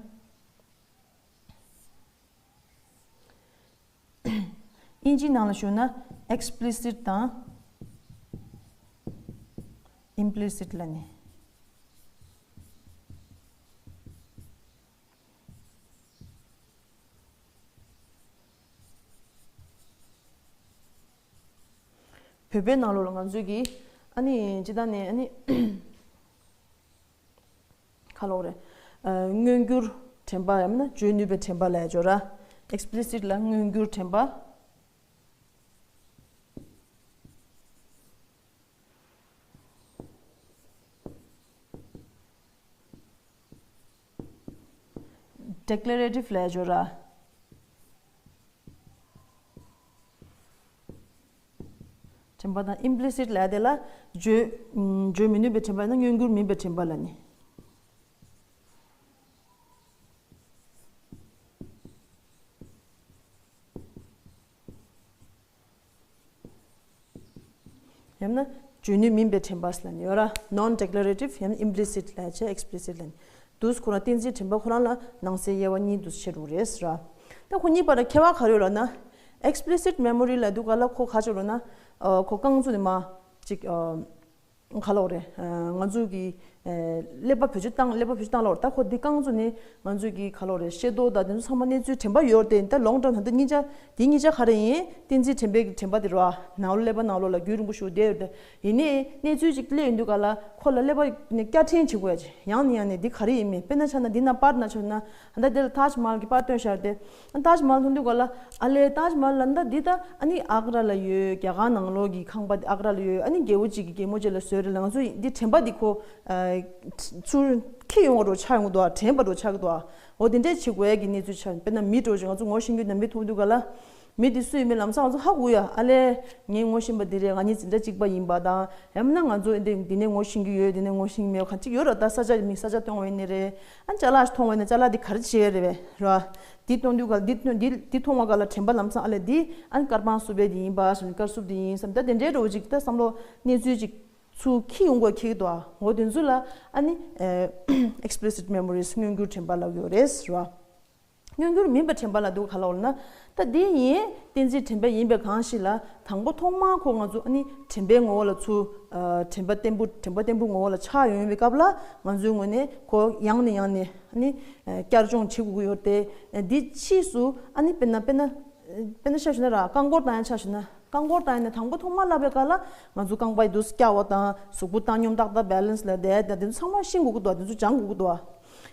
དབྱིན་ཇིའི་ནང་ལ་ཞུས་ན་explicit དང་implicit ལབ་ནས། བོད་པའི་ནང་ལོགས་ལ་ང་ཚོས་ཀྱིས་ཨ་ནི་སྤྱིར་བཏང་ནས་ཨ་ནི་ག་ལབ་དགོས་རེད། ཨ་མངོན་གྱུར་དྲན་པ་ཡང་མིན་ན་བརྗོད་ནུས་པའི་དྲན་པ་ལབ་ཡ་ཅིག་ཡོད་ར། explicit ལ་མངོན་གྱུར་དྲན་པ། declarative ལབ་ཡ་ཅིག་ཡོད་ར། དྲན་པ་དང་implicit་ལབ་དེ་ལ་བརྗོད་ཨམ་བརྗོད་མི་ནུས་པའི་དྲན་པ་ཡང་ན་མངོན་གྱུར་མིན་པའི་དྲན་པ་ལ་ནི། ཡང་ན་བརྗོད་ནུས་མིན་པའི་དྲན་པ་ཟེར་ལབ་ནི་ཡོད་ར། non declarative་ཡང་ན་implicit་ལབ་བྱས་explicit་ལབ་ནི། དུས་ཁོ་རང་བསྟན་འཛིན་དྲན་པ་ཁོ་རང་ལ་ནང་གསེས་དབྱེ་བ་གཉིས་འདུ་ཕྱེ་རུ་རེད་ཟེར་ར། ད་ཁོ་གཉིས་བར་ལ་ཁྱད་པར་ག་རེ་ཡོད་ལབ་ན། explicit memory་ལབ་དུས་ག་ལ་ཁོ་ག་ཅིག་ལབ་ན། ཨ་ཁོ་རྐང་བཙུགས་ནས་མ་ཅིག་ཨ་ག་ལབ་དགོས་རེད། ཨ་ང་ཚོ་གི་ཨ་ཀླད་པ་བེད་སྤྱོད་བཏང་ཀླད་པ་བེད་སྤྱོད་བཏང་ལབ་དགོས་རེད། ད་ཁོ་འདི་རྐང་བཙུགས་ནས་ང་ཚོ་གི་ག་ལབ་དགོས་རེད། ཤེས་རྟོགས་དང་དེ་ཚོ་ཚང་མ་གནས་ཚུལ་དྲན་པ་ཡོད་རེད་དེ། ད་long term་ད་ལྟ་གཉིས་ཆ་དེ་གཉིས་ཆ་ག་རེ་ཡིན། བསྟན་འཛིན་དྲན་པའི་གི་དྲན་པ་དེ་རེད་བ། ནང་ལོགས་ཀླད་པ་ནང་ལོགས་ལ་རྒྱུན་རིང་པོ་ཞིག་བསྡད་ཡོད་རེད། ཡིན་ནའི་གནས་ཚུལ་ཅིག་སླེབས་ཡོང་དུས་ག་ལ་ཁོ་ལ་ཀླད་པ་ནས་བསྐྱར་དྲན་བྱེད་དགོས་ཡ་ཅིག་ཡང་ནས་ཡང་ནས་འདི་ག་རེ་ཡིན་མིན། དཔེར་ན་ཆ་ན་འདི་ན་པར་ན་ཆ་ན་ད་འདི་ལ་ཏཱཇ་མ་ཧལ་གྱི་པར་སྟོན་བཞག་སྟེ། ཏཱཇ་མ་ཧལ་མཐོང་དུས་ག་ལ་ཨ་ལས་ཏཱཇ་མ་ཧལ་ལ་ད་འདི་ད་ཨ་ནི་ཨག་ར་ལ་ཡོད། རྒྱ་གར་ནང་ལོགས་ཀྱི་ཁང་པ་འདི་ཨག་ར་ལ་ཡོད། ཨ་ནི་རྒྱལ་པོ་གཅིག་གི་རྒྱལ་མོ་གཅིག་ལ་བཟོས་རེད་ལ། ང་ཚོ་འདི་དྲན་པ་འདི་ཁོ་ཚུར་འཁྱེར་ཡོང་བ་འདྲ་ཆགས་ཡོང་གི་འདུག་དྲན་པ་འདྲ་ཆགས་ཀྱི་འདུག་འོ་དེ་འདྲས་བྱེད་དགོས་ཡ་གི་གནས་ཚུལ་ཆགས། དཔེར་ན་མི་འདྲ་ཅིག་ང་ཚོ་ངོ་ཤེས་རྒྱུ་ན་མི་མཐོང་དུས་ག་ལ། མི་འདི་སུ་ཡིན་མིན་ལམ་སང་ང་ཚོ་ཧ་གོ་ཡ། ཨ་ལས་ངས་ངོ་ཤེས་པ་འདི་རེད། ང་གཉིས་འཛིན་གྲྭ་གཅིག་པ་ཡིན་པ་དང་། ཡང་མིན་ན་ང་ཚོ་འདི་འདི་ནས་ངོ་ཤེས་ཀྱི་ཡོད། འདི་ནས་ངོ་ཤེས་ཀྱི་མེད་པ་ག་ཅིག་ཡོད་ར། ད་ས་ཆ་མི་ས་ཆ་སྟོན་པ་ཡིན་ནི་རེད། ཨ་ཅ་ལག་ཞིག་མཐོང་བ་ཡིན་ན་ཅ་ལག་འདི་ག་རེ་བྱེད་ཡ་རེད་པས་ར། འདི་མཐོང་དུས་ག་ལ་འདི་མཐོང་འདི་འདི་མཐོང་བ་ག་ལ་དྲན་པ་ལམ་སང་ཨ་ལས་འདི་ཨ་ནི་དཀར་པང་སུ་བེ་འདི་ཡིན་པ་ཟེར་ནས་དཀར་སུབ་འདི་ཡིན་བསམ། ད་དེ་འདྲའི་འདྲ་བོ་ཅིག་ད་བསམ་བློ་གནས་ཚུལ་ཅིག་ཚུར་འཁྱེར་ཡོང་དགོས་འཁྱེར་གྱི་འདུག་འོ་དེ་ཚོ་ལ་ཨ་ནི་ཨེ་explicit memories་མངོན་གྱུར་དྲན་པ་ལབ་ཡོད་རེད་ཟེར་བ། མངོན་གྱུར་མིན་པའི་དྲན་པ་ལབ་དུས་ག་ལབ་དགོས་ལབ་ན། ད་དེ་ཡིན་བསྟན་འཛིན་དྲན་པ་ཡིན་པའི་གང་ཞིག་ལ་དང་པོ་ཐོག་མར་ཁོ་ང་ཚོ་ཨ་ནི་དྲན་པའི་ངོ་བོ་ལ་ཚུར་ཨ་དྲན་པ་བརྟན་པོ་དྲན་པ་བརྟན་པོའི་ངོ་བོ་ལ་ཆགས་ཡོང་བའི་སྐབས་ལ་ང་ཚོའི་ངོས་ནས་ཁོ་ཡང་ནས་ཡང་ནས་ཨ་ནི་ཨ་བསྐྱར་སྦྱོང་བྱེད་དགོས་ཀྱི་ཡོད་རེད་དེ། འདི་ཕྱིས་སུ་ཨ་ནི་དཔེར་ན་དཔེར་ན་དཔེར་ན་ཆ་བཞག་ན་ར་རྐང་འཁོར་བཏང་ཡ་ཆ་བཞག་ན། རྐང་འཁོར་བཏང་ཡ་ནས་དང་པོ་ཐོག་མར་བསླབ་པའི་སྐབས་ལ་ང་ཚོ་རྐང་པ་འདུག་སེ་བཀྱག་པ་དང་གཟུགས་པོ་བཏང་སྙོམས་ཏག་ཏག་balance་ལ་བསྡད་དང་དེ་ཚོ་ཚང་མ་ཤེས་དགོས་ཀྱི་འདུག་དེ་ཚོ་སྦྱང་དགོས་ཀྱི་འདུག་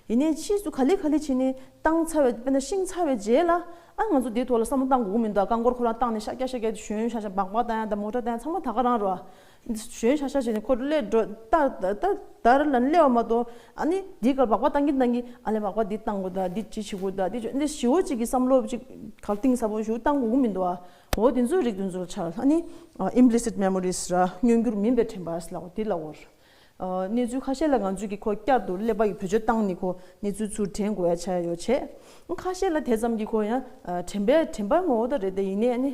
ཡིན་ནའི་ཕྱིས་སུ་ག་ལེ་ག་ལེ་བྱས་ནས་བཏང་ཚར་བའི་དཔེར་ན་ཤེས་ཚར་བའི་རྗེས་ལ་ཨ་ང་ཚོ་དེའི་ཐོག་ལ་བསམ་བློ་བཏང་དགོས་ཀྱི་མི་འདུག་རྐང་འཁོར་ཁོ་རང་བཏང་ནས་ཤག་སྐྱ་ཤག་སྐྱ་ཞོན་ཤག་ཤག་སྦག་སྦག་བཏང་ཡ་དང་མོ་ཊ་བཏང་ཡ་ཚང་མ་ད་ག་རང་རེད་བ། ཞོན་ཤག་ཤག་བྱས་ནས་ཁོ་སླེབས་འགྲོ་ད་ད་ད་ད་ར་ལ་སླེབས་པ་མ་གཏོགས་ཨ་ནི་འདི་གར་སྦག་སྦག་བཏང་གིན་བཏང་གིན་ཨ་ལས་སྦག་སྦག་འདི་བཏང་དགོས་ད་འདི་ཅི་བྱེད་དགོས་ད་འདི་ཅི་འདི་ཞི་བོ་གཅིག་གི་བསམ་བློ་གཅིག་གར་གཏིང་ཟབ་པོ་ཞིག་བཏང་དགོས་ཀྱི་མི་འདུག་བ། འོ་དེ་ཚོའི་རིགས་དེ་ཚོ་ཆགས་ཨ་ནི་implicit memories་ར་མངོན་གྱུར་མིན་པའི་དྲན་པ་ཟེར་ལབ་དགོས་དེ་ལབ་དགོས་རེད། གནས་ཚུལ་ཁ་ཤས་ལ་ང་ཚོས་ཀྱི་ཁོ་བསྐྱར་དུ་ཀླད་པ་ཡི་བེད་སྤྱོད་བཏང་ནས་ཁོ་གནས་ཚུལ་ཚུར་དྲན་དགོས་ཡ་ཆགས་ཡོད་བྱས། ཁ་ཤས་ལ་དེ་ཙམ་གྱིས་ཁོ་ཡང་དྲན་པའི་དྲན་པ་ངོ་བོ་ད་རེད་དེ་ཡིན་ནའི་ཨ་ནི།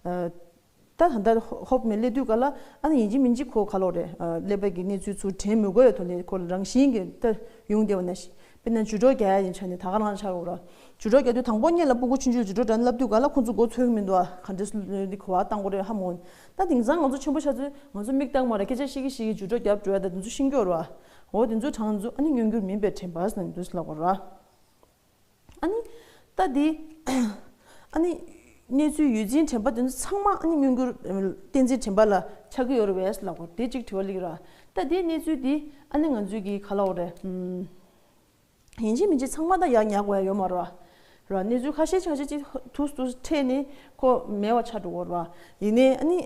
ད་ད་ལྟ་ཧོབ་ནས་སླེབས་དུས་ག་ལ་ཨ་ནི་ཡིན་གཅིག་མིན་གཅིག་ཁོ་ག་ལོག་རེད། ཀླད་པ་གི་གནས་ཚུལ་ཚུར་དྲན་མི་དགོས་པའི་ཐོག་ནས་ཁོ་རང་བཞིན་གྱིས་ད་ཡོང་བསྡད་པ་ནང་བཞིན། དཔེར་ན་ཇུས་གཏོགས་རྒྱག་ཡ་ཡིན་ཆ་ནས་ད་ག་རང་ཆགས་ཡོད་ར། ཇུས་གཏོགས་རྒྱག་དུས་དང་པོ་སྔོན་ལ་སྤུ་གུ་ཆུང་ཆུང་ལ་ཇུས་གཏོགས་རྒྱག་ན་ལབ་དུས་ག་ལ་ཁོ་ཚོ་མགོ་ཚོས་ཀྱི་མི་འདུག་ཨ། ག་འདྲས་འདི་གོ་བ་བཏང་དགོས་རེད་ཧ་མ་གོ། ད་དེང་སང་ང་ཚོ་ཆེན་པོ་ཆགས་ཚུལ་ང་ཚོ་མིག་ལྟ་གི་མ་རེད། སྐད་ཆ་བཤད་ཀྱི་བཤད་ཀྱི་ཇུས་གཏོགས་རྒྱབ་འགྲོ་ཡ་ད་དེ་ཚོ་ཤེས་ཀྱི་ཡོད་ར། འོ་དེ་ཚོ་གྲངས་ཚོ་ཨ་ནི་མངོན་གྱུར་མིན་པའི་དྲན་པ་ཟེར་ན་འདུག་ལབ་དགོས་ར། ཨ་ནི། ད་འདི། ཨ་ནི། གནས་ཚུལ་ཡུལ་འཛིན་དྲན་པ་དེ་ཚོ་ཚང་མ་ཨ་ནི་མངོན་གྱུར་བསྟན་འཛིན་དྲན་པ་ལ་ཆགས་ཀྱི་ཡོད་རེད་པས་ལབ་དགོས་དེ་གཅིག་དྲི་བ་སླེབས་ཀྱི་ར། ད་དེའི་གནས་ཚུལ་འདི་ཨ་ནི་ང་ཚོའི་གི་ག་ལབ་དགོས་རེད། ཡིན་གཅིག་མིན་གཅིག་ཚང་མ་ད་ཡག་ཉག་དགོས་ཡ་ཡོད་མ་རེད་པ། ར་གནས་ཚུལ་ཁ་ཤས་ཁ་ཤས་ཅིག་ཐུག་ཐུག་འཕྲད་ནས་ཁོ་མེད་པ་ཆགས་འགྲོ་གི་རེད་པ། ཡིན་ནའི་ཨ་ནི།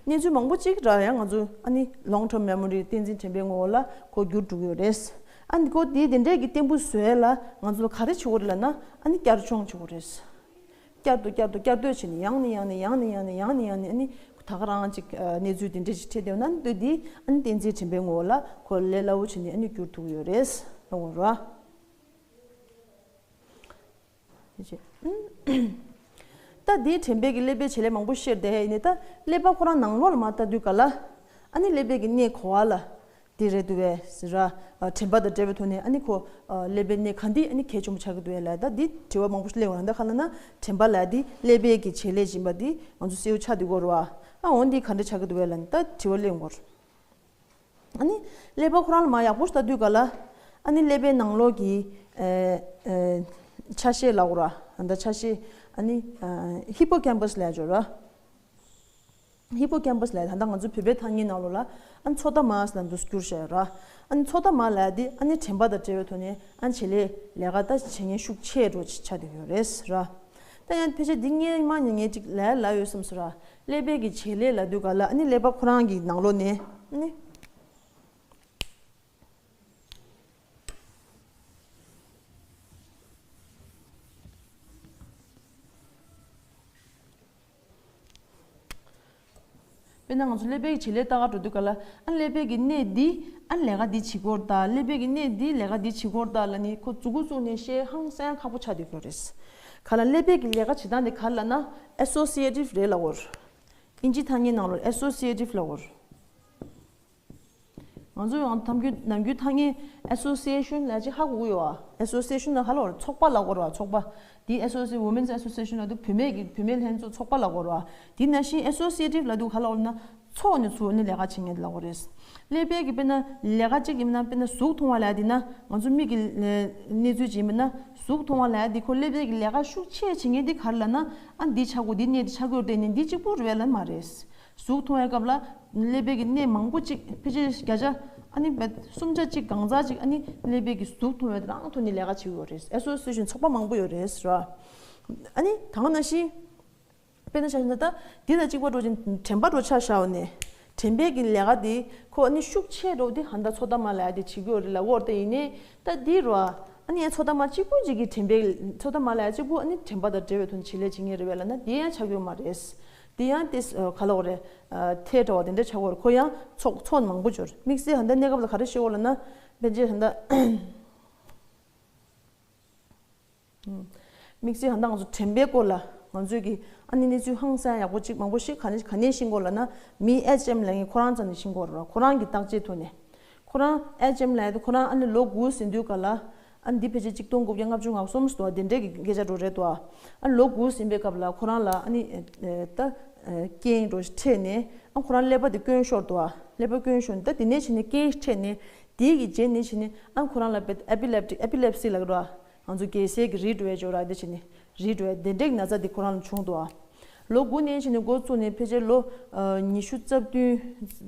གནས་ཚུལ་མང་པོ་ཅིག་ར་ཡང་ང་ཚོ་ཨ་ནི་long term memory་བསྟན་འཛིན་དྲན་པའི་ངོ་བོ་ལ་ཁོ་འགྱུར་འགྲོ་གི་ཡོད་རེད། ཨ་ནི་ཁོ་དེ་དེ་འདྲས་ཀྱི་བརྟན་པོ་བཟོ་ཡ་ལ་ང་ཚོ་ལ་ག་རེ་བྱེད་དགོས་རེད་ལབ་ན་ཨ་ནི་བསྐྱར་སྦྱོང་བྱེད་དགོས་རེད། བསྐྱར་དུ་བསྐྱར་དུ་བསྐྱར་ཟློས་བྱས་ནས་ཡང་ནས་ཡང་ནས་ཡང་ནས་ཡང་ནས་ཡང་ནས་ཡང་ནས་ཨ་ནི་ད་ག་རང་ཅིག་གནས་ཚུལ་དེ་འདྲས་ཅིག་འཕྲད་བསྡད་ཡོད་ན་ཨ་ནི་དེ་ཨ་ནི་བསྟན་འཛིན་དྲན་པའི་ངོ་བོ་ལ་ཁོ་ལས་སླ་བོ་བྱས་ནས་ཨ་ནི་འགྱུར་ཐུབ་ཀྱི་ཡོད་རེད་ལབ་དགོས་རེད། ད་འདིའི་དྲན་པའི་གི་ཀླད་པའི་བྱེད་ལས་མང་པོ་བཤད་བསྡད་ཡིན་ནི་ད་ཀླད་པ་ཁོ་རང་ནང་ལོགས་ལ་མར་ལྟ་དུས་ག་ལ་ཨ་ནི་ཀླད་པའི་གི་གནས་གོ་བ་ལ་འདི་རེད་འདུག་པས་ཟེར་ར། དྲན་པ་དང་འབྲེལ་བའི་ཐོག་ནས་ཨ་ནི་ཁོ་ཀླད་པའི་གནས་ག་འདི་ཨ་ནི་གལ་ཆེན་པོ་ཆགས་ཀྱི་འདུག་པས་ལབ་ད་འདི་དྲི་བ་མང་པོ་ཞིག་སླེབས་ཡོང་ར། ད་ག་ལ་ན་དྲན་པ་ལབ་འདི་ཀླད་པའི་གི་བྱེད་ལས་ཡིན་པ་འདི་ང་ཚོ་གསལ་པོ་ཆགས་བསྡད་ཀྱི་ཡོད་རེད་པ། ཨ་འོ་འདི་ག་འདྲ་ཆགས་ཀྱི་འདུག་པས་ལབ་ནི་ད་དྲི་བ་སླེབས་ཡོང་གི་ཡོད་རེད། ཨ་ནི་ཀླད་པ་ཁོ་རང་ལ་མར་ཡག་པོ་ཞིག་ལྟ་དུས་ག་ལ་ཨ་ནི་ཀླད་པའི་ནང་ལོགས་ཀྱི་ཨེ་ཨེ་ཆ་ཤས་ལབ་དགོས་ར། ཨ་ད་ཆ་ཤས་ཨ་ནི་ཨ་ཧི་པོ་ཀེམ་པས་ལབ་ཡ་ཅིག་ཡོད་ར། ཧི་པོ་ཀེམ་པས་ལབ་ཡ་ད་ལྟ་ང་ཚོ་བོད་པའི་ཐ་སྙད་ནང་ལོགས་ལ་ཨ་ནི་མཚོ་རྟ་མ་ཟེར་ལབ་འདུག་སེ་བསྒྱུར་བཞག་ཡོད་ར། ཨ་ནི་མཚོ་རྟ་མ་ལབ་ཡ་དེ་ཨ་ནི་དྲན་པ་དང་འབྲེལ་བའི་ཐོག་ནས་ཨ་ནི་བྱེད་ལས་ལས་ཀ་ད་བྱེད་མཁན་ཤུགས་ཆེ་འགྲོ་ཆགས་བསྡད་ཡོད་རེད་ཟེར་ར། ད་ཡང་ཕལ་ཆེར་འདི་སྔོན་མ་ཉིན་ངས་ཅིག་ལབ་ལབ་ཡོད་བསམ་སོང་ར། ཀླད་པའི་གི་བྱེད་ལས་ལབ་དུས་ག་ལ་ཨ་ནི་ཀླད་པ་ཁོ་རང་གི་ནང་ལོགས་ནས་ཨ་ནི། དཔེར་ན་ང་ཚོ་ཀླད་པའི་བྱེད་ལས་ལྟ་ག་འགྲོ་དུས་ག་ལ། ཨ་ཀླད་པའི་གི་གནས་འདི་ཨ་ལས་ཀ་འདི་བྱེད་དགོས་རེད་ད། ཀླད་པའི་གི་གནས་འདི་ལས་ཀ་འདི་བྱེད་དགོས་རེད་ད་ལབ་ནི་ཁོ་མཛུབ་གུ་བཙུགས་ནས་ཤེས་ཧང་སང་ཁག་པོ་ཆགས་བསྡད་ཀྱི་ཡོད་རེད། ག་ལ་ཀླད་པའི་གི་ལས་ཀ་བྱེད་སྟངས་དེ་ག་རེ་ལབ་ན་ཨེ་སོ་སི་ཨེ་ཊིབ་རེད་ལབ་ཀྱི་ཡོད་རེད། ཨིན་ཇི་ཐ་སྙད་ནང་ལོགས་ཨེ་སོ་སི་ཨེ་ཊིབ་ལབ་ཀྱི་ཡོད་རེད། ང་ཚོ་ཡང་ཐམ་རྒྱུད་ནམ་རྒྱུན་ཐ་སྙད་ཨེ་སོ་སི་ཨེ་ཤན་ལབ་ཅིག་ཧ་གོ་གི་ཡོད་ཨ། ཨེ་སོ་སི་ཨེ་ཤན་ལ་ག་ལབ་ཀྱི་ཡོད་རེད། ཚོགས་པ་ལབ་ཀྱི་ཡོད་རེད་བ། ཚོགས་པ། འདི་ཨེ་སོ་སི་ཝུ་མེན་སི་ཨེ་སོ་སི་ཨེ་ཤན་ལབ་དུས་བུད་མེད་ཀྱི་བུད་མེད་ལྷན་ཚོགས་ཚོགས་པ་ལབ་ཀྱི་ཡོད་རེད་བ། འདི་ནང་བཞིན་ཨེ་སོ་སི་ཨེ་ཊིབ་ལབ་དུས་ག་ལབ་ཀྱི་ཡོད་རེད་ན་ཚོགས་ནས་ཚུར་ནི་ལས་ཀ་བྱེད་མཁན་ལབ་ཀྱི་ཡོད་རེད། ཀླད་པའི་གི་དཔེར་ན་ལས་ཀ་གཅིག་ཡིན་ན་དཔེར་ན་གཟུགས་མཐོང་བ་ལབ་ཡ་འདི་ན་ང་ཚོ་མིག་གི་ལས་གནས་ཚུལ་ཅིག་ཡིན་ན་གཟུགས་མཐོང་བ་ལབ་ཡ་འདི་ཁོ་ཀླད་པའི་གི་ལས་ཀ་ཤུགས་ཆེ་བྱེད་མཁན་འདི་ག་རེ་ལབ་ན་ཨ་འདི་ཆགས་དགོས། འདི་གནས་འདི་ཆགས་དགོས་རེད་ནི་འདི་གཅིག་པུ་རེད་ལབ་མ་རེད། གཟུགས་མཐོང་བའི་སྐབས་ལ་ཀླད་པའི་གི་གནས་མང་པོ་གཅིག་ཕལ་ཆེར་བརྒྱ་ཆ་ཨ་ནི་བད་སུམ་ཆ་གཅིག་གང་ཙག་གཅིག་ཨ་ནི་ཀླད་པའི་གི་གཟུགས་མཐོང་བའི་རང་ཐོག་ནས་ལས་ཀ་བྱེད་ཀྱི་ཡོད་རེད། ཨེ་སོ་སི་ཨེ་ཤན་ཚོགས་པ་མང་པོ་ཡོད་རེད་ཟེར་བ། ཨ་ནི་ད་ག་ནང་བཞིན། དཔེར་ན་ཆ་བཞག་ན་ད་འདི་དང་གཅིག་པ་འགྲོ་ཅིང་དྲན་པ་འགྲོ་ཆ་བཞག་ནས་དྲན་པའི་གི་ལས་ཀ་འདི་ཁོ་ཨ་ནི་ཤུགས་ཆེ་འགྲོ་འདི་ཧ་ད་ཚོད་ལྟ་མ་ལ་ཡ་དེ་བྱེད་ཀྱི་ཡོད་རེད་ལབ་ཀྱི་ཡོད་རེད། ད་ཡིན་ནའི་ད་འདི་རུ་ཨ་ནི་ཚོད་ལྟ་མ་གཅིག་པུ་གཅིག་གི་དྲན་པའི་ཚོད་ལྟ་མ་ལ་ཡ་གཅིག་པུ་ཨ་ནི་དྲན་པ་དང་འབྲེལ་བའི་ཐོག་ནས་བྱེད་ལས་བྱེད་ངེས་རེད་བས་ལབ་ན་དེ་ཡང་ཆགས་ཀྱི་ཡོད་མ་རེད། དེ་ཡང་དེ་ག་ལབ་དགོས་རེད། ཐལ་འདྲ་བ་དེ་འདྲ་ཆགས་ཀྱི་ཡོད་རེད། ཁོ་ཡང་ཚོགས་ཚོགས་མང་པོ་འབྱོར། དམིགས་བསལ་ཧ་ད་གནས་སྐབས་ལ་ག་རེ་བཤད་ཀྱི་ཡོད་ལབ་ན་དཔེར་ན་ཆ་བཞག་ན་ད། དམིགས་བསལ་ཧ་ད་ང་ཚོ་དྲན་པའི་སྐོར་ལ་ང་ཚོས་ཀྱི་ཨ་ནི་གནས་ཚུལ་ཧང་སང་ཡག་པོ་གཅིག་མང་པོ་ཞིག་ག་ནས་ག་ནས་ཤེས་ཀྱི་ཡོད་ལབ་ན་མི་ཨེཆ་ཨེམ་ལབ་མཁན་ཁོ་རང་ཙམ་ནས་ཤེས་ཀྱི་ཡོད་རེད་བ། ཁོ་རང་གི་བརྟག་དཔྱད་ཐོག་ནས་ཁོ་རང་ཨེཆ་ཨེམ་ལབ་ཡ་དེ་ཁོ་རང་ཨ་ནི་ལོ་དགུ་ཟིན་དུས་ག་ལ་ཨ་ནི་འདི་ཕལ་ཆེར་གཅིག་སྟོང་དགུ་བརྒྱ་ལྔ་བཅུ་ང་གསུམ་ཟེར་བ་དེ་འདྲའི་གི་སྐད་ཆ་འགྲོ་རེད་དོ། ཨ་ནི་ལོ་དགུ་ཟིན་པའི་སྐབས་ལ་ཁོ་རང་ལ་ཨ་ནི་ད་རྐྱེན་འགྲོ་འཕྲད་ནས་ཨ་ཁོ་རང་ཀླད་པ་དེ་སྐྱོན་ཤོར་དོ། ཀླད་པ་སྐྱོན་ཤོར་ནས་ད་དེ་ནས་བྱས་ནས་རྐྱེན་འཕྲད་ནས་དེ་གི་རྗེས་ནས་བྱས་ནས་ཨ་ཁོ་རང་ལ་ཨེ་པི་ལེབ་ཊི་ཨེ་པི་ལེབ་སི་ལབ་ཀྱི་རེད་བ། ང་ཚོ་རྒྱལ་སྲས་ཀྱི་རིལ་འགྲོ་ཡ་ཅིག་ཡོད་ར། དེ་བྱས་ནས་རིལ་འགྲོ་ཡ་དེ་འདྲའི་ན་ཚ་དེ་ཁོ་རང་ལ་བྱུང་འདུག་ཨ། ལོ་དགུ་ནས་བྱས་ནས་འགོ་བཙུགས་ནས་ཕལ་ཆེར་ལོ་ཉི་ཤུ་རྩ་བདུན་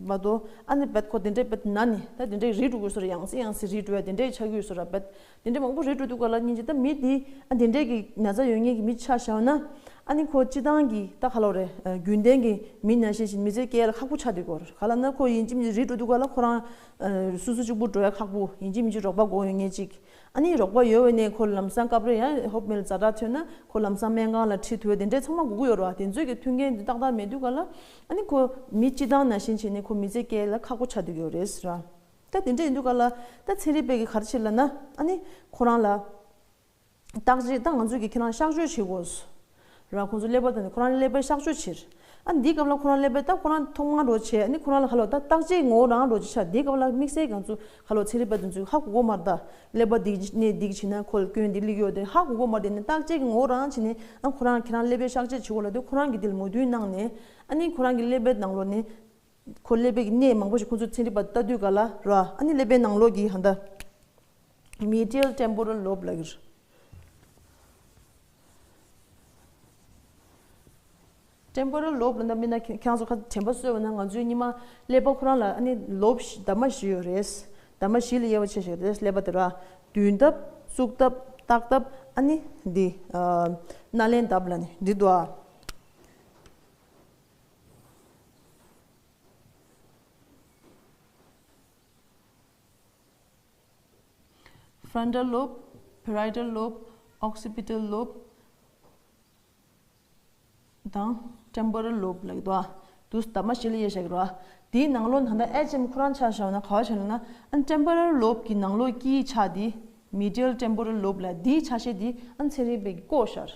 མ་གཏོགས་ཨ་ནི་བད་ཁོ་དེ་འདྲའི་བད་ན་ནི་ད་དེ་འདྲའི་རིལ་འགྲོ་དགོས་སོ་ར། ཡང་སེ་ཡང་སེ་རིལ་འགྲོ་ཡ་དེ་འདྲའི་ཆགས་ཀྱི་ཡོད་སོ་ར། བད་དེ་འདྲའི་མང་པོ་རིལ་འགྲོ་དུས་ག་ལ་སྙིང་རྗེ་ད་མི་དེ་ཨ་དེ་འདྲའི་གི་ན་ཚ་ཡོད་མཁན་གྱི་མི་ཆ་བཞག་ན་ཨ་ནི་ཁོ་སྤྱི་བཏང་གི་ད་ག་ལབ་རེད། རྒྱུན་ལྡན་གྱི་མི་ནང་བཞིན་བྱས་མི་ཚེ་སྐྱེལ་ཡ་ལ་ཁག་པོ་ཆགས་བསྡད་ཀྱི་ཡོད་རེད། ག་ལབ་ན་ཁོ་ཡིན་གཅིག་མིན་གཅིག་རིལ་འགྲོ་དུས་ག་ལ་ཁོ་རང་སོ་སོ་གཅིག་པུ་འགྲོ་ཡ་ཁག་པོ། ཡིན་གཅིག་མིན་གཅིག་རོགས་པ་དགོས་ཡོད་མཁན་ཅིག་ཨ་ནི་རོགས་པ་ཡོད་པ་ནས་ཁོ་ལམ་སང་སྐབས་རེ་ཡང་ཧོབ་མེལ་ཛ་དྲག་ཐོན་ན་ཁོ་ལམ་སང་སྨན་ཁང་ལ་ཁྲིད་ཐུབ་པ་དེ་འདྲའི་ཚང་མ་དགོས་ཀྱི་ཡོད་རེད་བ། དེ་ཚོའི་གི་མཐུན་རྐྱེན་དེ་ཏག་ཏག་མེད་དུས་ག་ལ་ཨ་ནི་ཁོ་མི་སྤྱི་བཏང་ནང་བཞིན་བྱས་ནས་ཁོ་མི་ཚེ་སྐྱེལ་ལ་ཁག་པོ་ཆགས་བསྡད་ཀྱི་ཡོད་རེད་ཟེར་བ། ད་དེ་འདྲ་ཡིན་དུས་ག་ལ་ད་ཚན་རིག་པས་གི་ག་རེ་བྱེད་ལབ་ན་ཨ་ནི་ཁོ་རང་ལ་བརྟག་དཔྱད་ད་ང་ཚོས་གི་ཁྱེད་རང་གཤག་བཅོས་བྱེད་དགོས། ར་ཁོང་ཚོ་ཀླད་པ་དང་ནི་ཁོ་རང་ཀླད་པའི་གཤག་བཅོས་བྱེད། ཨ་འདིའི་སྐབས་ལ་ཁོ་རང་ཀླད་པའི་ད་ཁོ་རང་ཐོག་མར་འགྲོ་བྱས་ཨ་ནི་ཁོ་རང་ལ་ཁ་ལོ་ད་བརྟག་དཔྱད་ངོ་བོ་རང་འགྲོ་བྱེད་ཆ་འདིའི་སྐབས་ལ་དམིགས་བསལ་ང་ཚོ་ཁ་ལོ་ཚན་རིག་པ་དེ་ཚོས་ཧ་གོ་གོ་མ་རེད། ད་ཀླད་པ་འདི་གནས་འདི་བྱས་ན་ཁོ་ལ་སྐྱོན་འདི་སླེབས་ཡོད་དེ་ཧ་གོ་གོ་མ་རེད། དེ་ནི་བརྟག་དཔྱད་ཀྱི་ངོ་བོ་རང་བྱས་ནས་ཨ་ཁོ་རང་ཁྱེད་རང་ཀླད་པའི་གཤག་བཅོས་བྱེད་དགོས་ལབ་དུས་ཁོ་རང་གི་དེ་ལ་མོས་མཐུན་གནང་ནས་ཨ་ནི་ཁོ་རང་གི་ཀླད་པའི་ནང་ལོགས་ནས་ཁོ་ཀླད་པའི་གི་གནས་མང་པོ་ཞིག་ཁོ་ཚོས་ཚན་རིག་པ་ལྟ་དུས་ག་ལ་ར་ཨ་ནི་ཀླད་པའི་ནང་ལོགས་ཀྱི་ཧ་ད་མི་ཌི་ཡལ་ཊེམ་པོ་རལ་ལོབ་ལབ་ཀྱི་རེད། ཊེམ་པོ་རལ་ལོབ་ལབ་ན་མིན་ན་ཁྱེད་ཁྱེད་རང་ཚོ་ཁ་དྲན་པ་གསོས་པ་ན་ང་ཚོའི་སྙིང་མ་ཀླད་པ་ཁོ་རང་ལ་ཨ་ནི་ལོབ་བཞི་འདབ་མ་བཞི་ཡོད་རེད། འདབ་མ་བཞི་ལ་དབྱེ་བ་ཕྱེ་བཞག་རེད། ཀླད་པ་དེ་ར་མདུན་འདབ་གཙུག་འདབ་ལྟག་འདབ་ཨ་ནི་འདི་ཨ་སྣ་ལེན་འདབ་ལབ་ནི་འདི་འདུག་ཨ། Frontal lobe, parietal lobe, occipital lobe དང་temporal lobe ལབ་ཀྱི་འདུག་ཨ། དུས་འདབ་མ་བཞི་ལ་དབྱེ་བཞག་གི་རེད་བ། དེའི་ནང་ལོགས་ད་ལྟ་ཨེ་ཆེམ་ཁོ་རང་ཆ་བཞག་ན་ག་བ་ཆ་ལབ་ན་ཨ་temporal lobe ཀྱི་ནང་ལོགས་དཀྱིལ་ཆགས་དེ་medial temporal lobe ལབ། དེའི་ཆ་ཤས་དེ་ཨ་ཚན་རིག་པས་བཀོད་བཞག་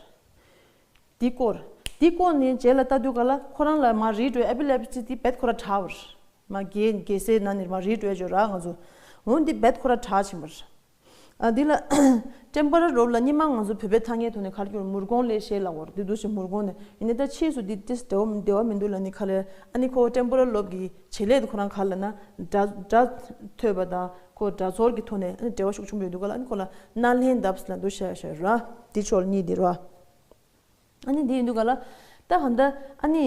འདི་སྐོར། འདི་སྐོར་ནས་རྗེས་ལ་ལྟ་དུས་ག་ལ་ཁོ་རང་ལ་མར་རིལ་འགྲོ་ཨེ་པི་ལེབ་སི་འདི་རྦད་ཁོ་ར་དྲག་པ་རེད། མ་རྒས་རྒས་སའི་ནང་ནས་མར་རིལ་འགྲོ་ཡ་ཅིག་ཡོད་ར་ང་ཚོ། འོ་འདི་རྦད་ཁོ་ར་དྲག་ཕྱིན་པ་རེད། ཨ་འདི་ལ་ཊེམ་པོ་རལ་ལོབ་ལ་སྔོན་མ་ང་ཚོ་བོད་པའི་ཐ་སྙད་ཐོག་ནས་ག་རེ་སྐྱོར་མུར་གོང་ལས་ཞེས་ལབ་པ་རེད། འདི་འདུག་སེ་མུར་གོང་ནས་ཡིན་ནའི་ད་ཕྱིས་སུ་འདི་ཏིས་འབྲེལ་བ་འབྲེལ་བ་མི་འདུག་ལབ་ནས་ག་ལེར་ཨ་ནི་ཁོ་ཊེམ་པོ་རལ་ལོབ་ཀྱི་བྱེད་ལས་དེ་ཁོ་རང་ག་རེ་ལབ་ན་སྒྲ་སྒྲ་ཐོས་པ་དང་ཁོ་སྒྲ་ཚོར་གྱི་ཐོག་ནས་ཨ་ནི་འབྲེལ་བ་ཤུགས་ཆེན་པོ་ཡོད་འདུག་ག་ལ། ཨ་ནི་ཁོ་ལ་སྣ་ལྷན་འདབས་ལབ་འདུག་ཤ་ཤ་ར། འདི་ཕྱོགས་གཉིས་འདི་ར། ཨ་ནི་འདི་ཡིན་དུས་ག་ལ། ད་ག་འདྲ་ཨ་ནི་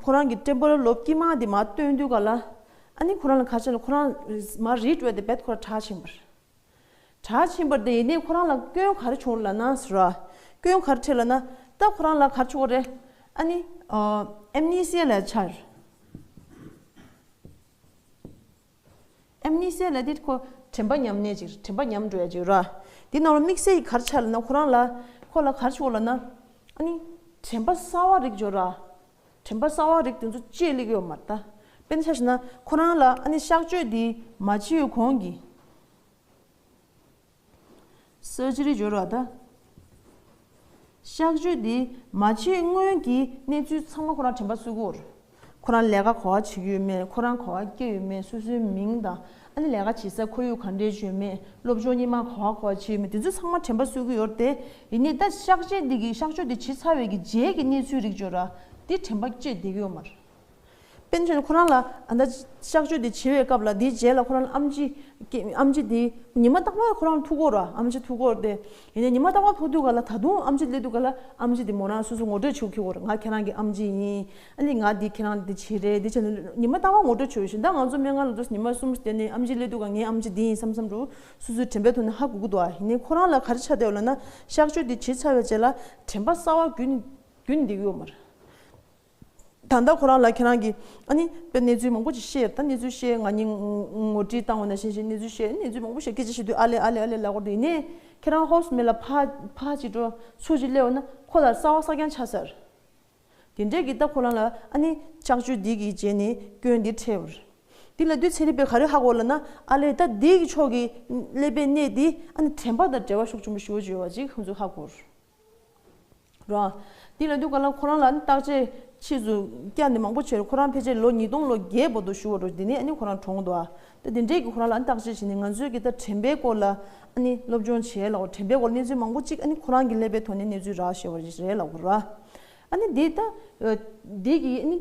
ཁོ་རང་གི་ཊེམ་པོ་རལ་ལོབ་དཀྱིལ་མ་འདི་མར་བཏོན་དུས་ག་ལ། ཨ་ནི་ཁོ་རང་ལ་ག་རེ་བྱས་ལབ་ན་ཁོ་རང་མར་རིལ་འགྲོ་ཡ་དེ་རྦད་ཁོ་ར་དྲག་ཕྱིན་པ་རེད། དྲག་ཕྱིན་པ་རེད། དེ་ཡིན་ནའི་ཁོ་རང་ལ་སྐྱོན་ག་རེ་བྱུང་ལབ་ན་ཟེར་བ། སྐྱོན་ག་རེ་འཕྲད་ལབ་ན། ད་ཁོ་རང་ལ་ག་རེ་བྱུང་བ་རེད། ཨ་ནི། ཨེམ་ནི་སི་ཡ་ལབ་ཆགས། ཨེམ་ནི་སི་ཡ་ལབ་དེ་ཁོ་དྲན་པ་ཉམས་ནད་ཅིག་རེད། དྲན་པ་ཉམས་འགྲོ་ཡ་ཅིག་ར། དེ་ནང་ལ་དམིགས་བསལ་གྱི་ག་རེ་ཆགས་ལབ་ན་ཁོ་རང་ལ། ཁོ་ལ་ག་རེ་བྱུང་བ་ལབ་ན། ཨ་ནི། དྲན་པ་གསར་བ་རིག་འགྲོ་ར། དྲན་པ་གསར་བ་རིགས་དེ་ཚོ་ཅེས་སླེབས་ཡོད་མ་རེད་ད། དཔེར་ན་ཆ་བཞག་ན་ཁོ་རང་ལ་ཨ་ནི་གཤག་བཅོས་འདི་མ་བྱས་གོང་གི་སར་ཇི་རི་འབྱོར་བ་ད། གཤག་བཅོས་འདི་མ་བྱས་སྔོན་གྱི་གནས་ཚུལ་ཚང་མ་ཁོ་རང་དྲན་པ་གསོས་ཀྱི་ཡོད་རེད། ཁོ་རང་ལས་ཀ་ག་པར་བྱེད་ཀྱི་ཡོད་མེད། ཁོ་རང་ག་པར་སྐྱེས་ཡོད་མེད། སོ་སོའི་མིང་དང་། ཨ་ནི་ལས་ཀ་བྱེད་ས་ཁོར་ཡུག་ག་འདྲས་ཡོད་མེད། སློབ་སྦྱོང་སྔོན་མ་ག་པར་ག་པར་བྱས་ཡོད་མེད། དེ་ཚོ་ཚང་མ་དྲན་པ་གསོས་ཀྱི་ཡོད་རེད་དེ། ཡིན་ནའི་ད་གཤག་བཅོས་འདི་གི་གཤག་བཅོས་འདི་བྱས་ཚར་བའི་གི་རྗེས་ཀྱི་གནས་ཚུལ་རིགས་འབྱོར་ར། འདི་དྲན་པ་བཅད་བསྡད་ཀྱི་ཡོད་མ་རེད། དཔེར་ན་ཁོ་རང་ལ་ཨ་ད་གཤག་བཅོས་དེ་བྱེད་པའི་སྐབས་ལ་དེའི་རྗེས་ལ་ཁོ་རང་ལ་ཨེམ་ཆི་སྐྱེ་ཨེམ་ཆི་དེ་ཉི་མ་རྟག་པར་ཁོ་རང་ལ་ཐུག་གི་ཡོད་ར། ཨེམ་ཆི་ཐུག་གི་ཡོད་རེད་དེ། ཡིན་ནའི་ཉི་མ་རྟག་པར་ཐུག་དུས་ག་ལ་ད་དུང་ཨེམ་ཆི་སླེབས་དུས་ག་ལ་ཨེམ་ཆི་དེ་མོ་རང་སོ་སོ་ངོ་སྤྲོད་བྱེད་ཀྱི་ཡོད་རེད། ང་ཁྱེད་རང་གི་ཨེམ་ཆི་ཡིན། ཨ་ནི་ང་འདི་ཁྱེད་རང་འདི་བྱེད་རེད། འདི་བྱེད་ནས་ཉི་མ་རྟག་པར་ངོ་སྤྲོད་བྱེད་བཞིན། ད་ང་ཚོ་སྨན་ཁང་ལ་འགྲོ་ཉི་མ་གསུམ་བསྡད་ནས་ཨེམ་ཆི་སླེབས་དུས་ག་ངའི་ཨེམ་ཆི་འདི་ཡིན་བསམ་བསམ་འགྲོ། སོ་སོའི་དྲན་པའི་ཐོག་ནས་ཧ་གོ་གི་འདུག་ཨ། ཡིན་ནའི་ཁོ་རང་ལ་ག་རེ་ཆགས་བསྡད་ཡོད་ལབ་ན་གཤག་བཅོས་འདི་བྱས་ཚར་བའི་རྗེས་ལ་དྲན་པ་གསར་བ་རྒྱུན་རྒྱུན་བསྡད་ཀྱི་ཡོད་མ་རེད། ད་ལྟ་ཁོ་རང་ལ་ཁྱེད་རང་གིས་ཨ་ནི་དཔེ་གནས་ཚུལ་མང་པོ་ཅིག་བཤད། ད་གནས་ཚུལ་བཤད། ང་གཉིས་ངོ་ངོ་སྤྲོད་བཏང་བ་ནང་བཞིན་བྱས་གནས་ཚུལ་བཤད། གནས་ཚུལ་མང་པོ་བཤད། སྐད་ཆ་བཤད་དུས་ཨ་ལེ་ཨ་ལེ་ཨ་ལེ་ལབ་དགོས་རེད། ཡིན་ནའི་ཁྱེད་རང་ཧོ་སི་ཊེལ་ལ་ཕར་ཕར་ཅིག་འགྲོ་ཚུར་ཅིག་སླེབས་ཡོང་ན་ཁོ་ལ་གསར་བ་གསར་རྐྱང་ཆགས་ཚར། དེ་འདྲས་ཀྱི་ད་ཁོ་རང་ལ་ཨ་ནི་གཤག་བཅོས་འདི་གི་རྗེས་ནས་སྐྱོན་འདི་འཕྲད་པ་རེད། འདི་ལབ་དུས་ཚན་རིག་པས་ག་རེ་ཧ་གོ་ལབ་ན། ཨ་ལེ་ད་འདི་གི་ཕྱོགས་ཀྱི་ཀླད་པའི་གནས་འདི་ཨ་ནི་དྲན་པ་དང་འབྲེལ་བ་ཤུགས་ཆེན་པོ་ཞེ་པོ་ཅིག་ཡོད་པ་ཅིག་ཁོང་ཚོས་ཧ་གོ་རེད། ར། འདི་ལབ་དུས་ག་ལ་ཁོ་རང་ལ་ཨ་ནི་བརྟག་དཔྱད་ཕྱིས་སུ་བསྐྱར་ནས་མང་པོ་བྱས་རེད། ཁོ་རང་ཕལ་ཆེར་ལོ་ཉིས་སྟོང་ལོ་བརྒྱད་བར་དུ་བཞུགས་པ་རེད། དེ་ནས་ཨ་ནི་ཁོ་རང་གྲོངས་འདུག་ཨ། ད་དེ་འདྲས་ཀྱི་ཁོ་རང་ལ་ཨ་ནི་བརྟག་དཔྱད་བྱས་ནས་ང་ཚོས་ཀྱི་ད་དྲན་པའི་སྐོར་ལ་ཨ་ནི་སློབ་སྦྱོང་བྱས་ལ་དྲན་པའི་སྐོར་གནས་ཚུལ་མང་པོ་ཅིག་ཨ་ནི་ཁོ་རང་གི་ཀླད་པའི་ཐོག་ནས་གནས་ཚུལ་རག་བཞག་པ་རེད་ལབ་དགོས་ར། ཨ་ནི་འདི་ད་འདི་གི་ཨ་ནི་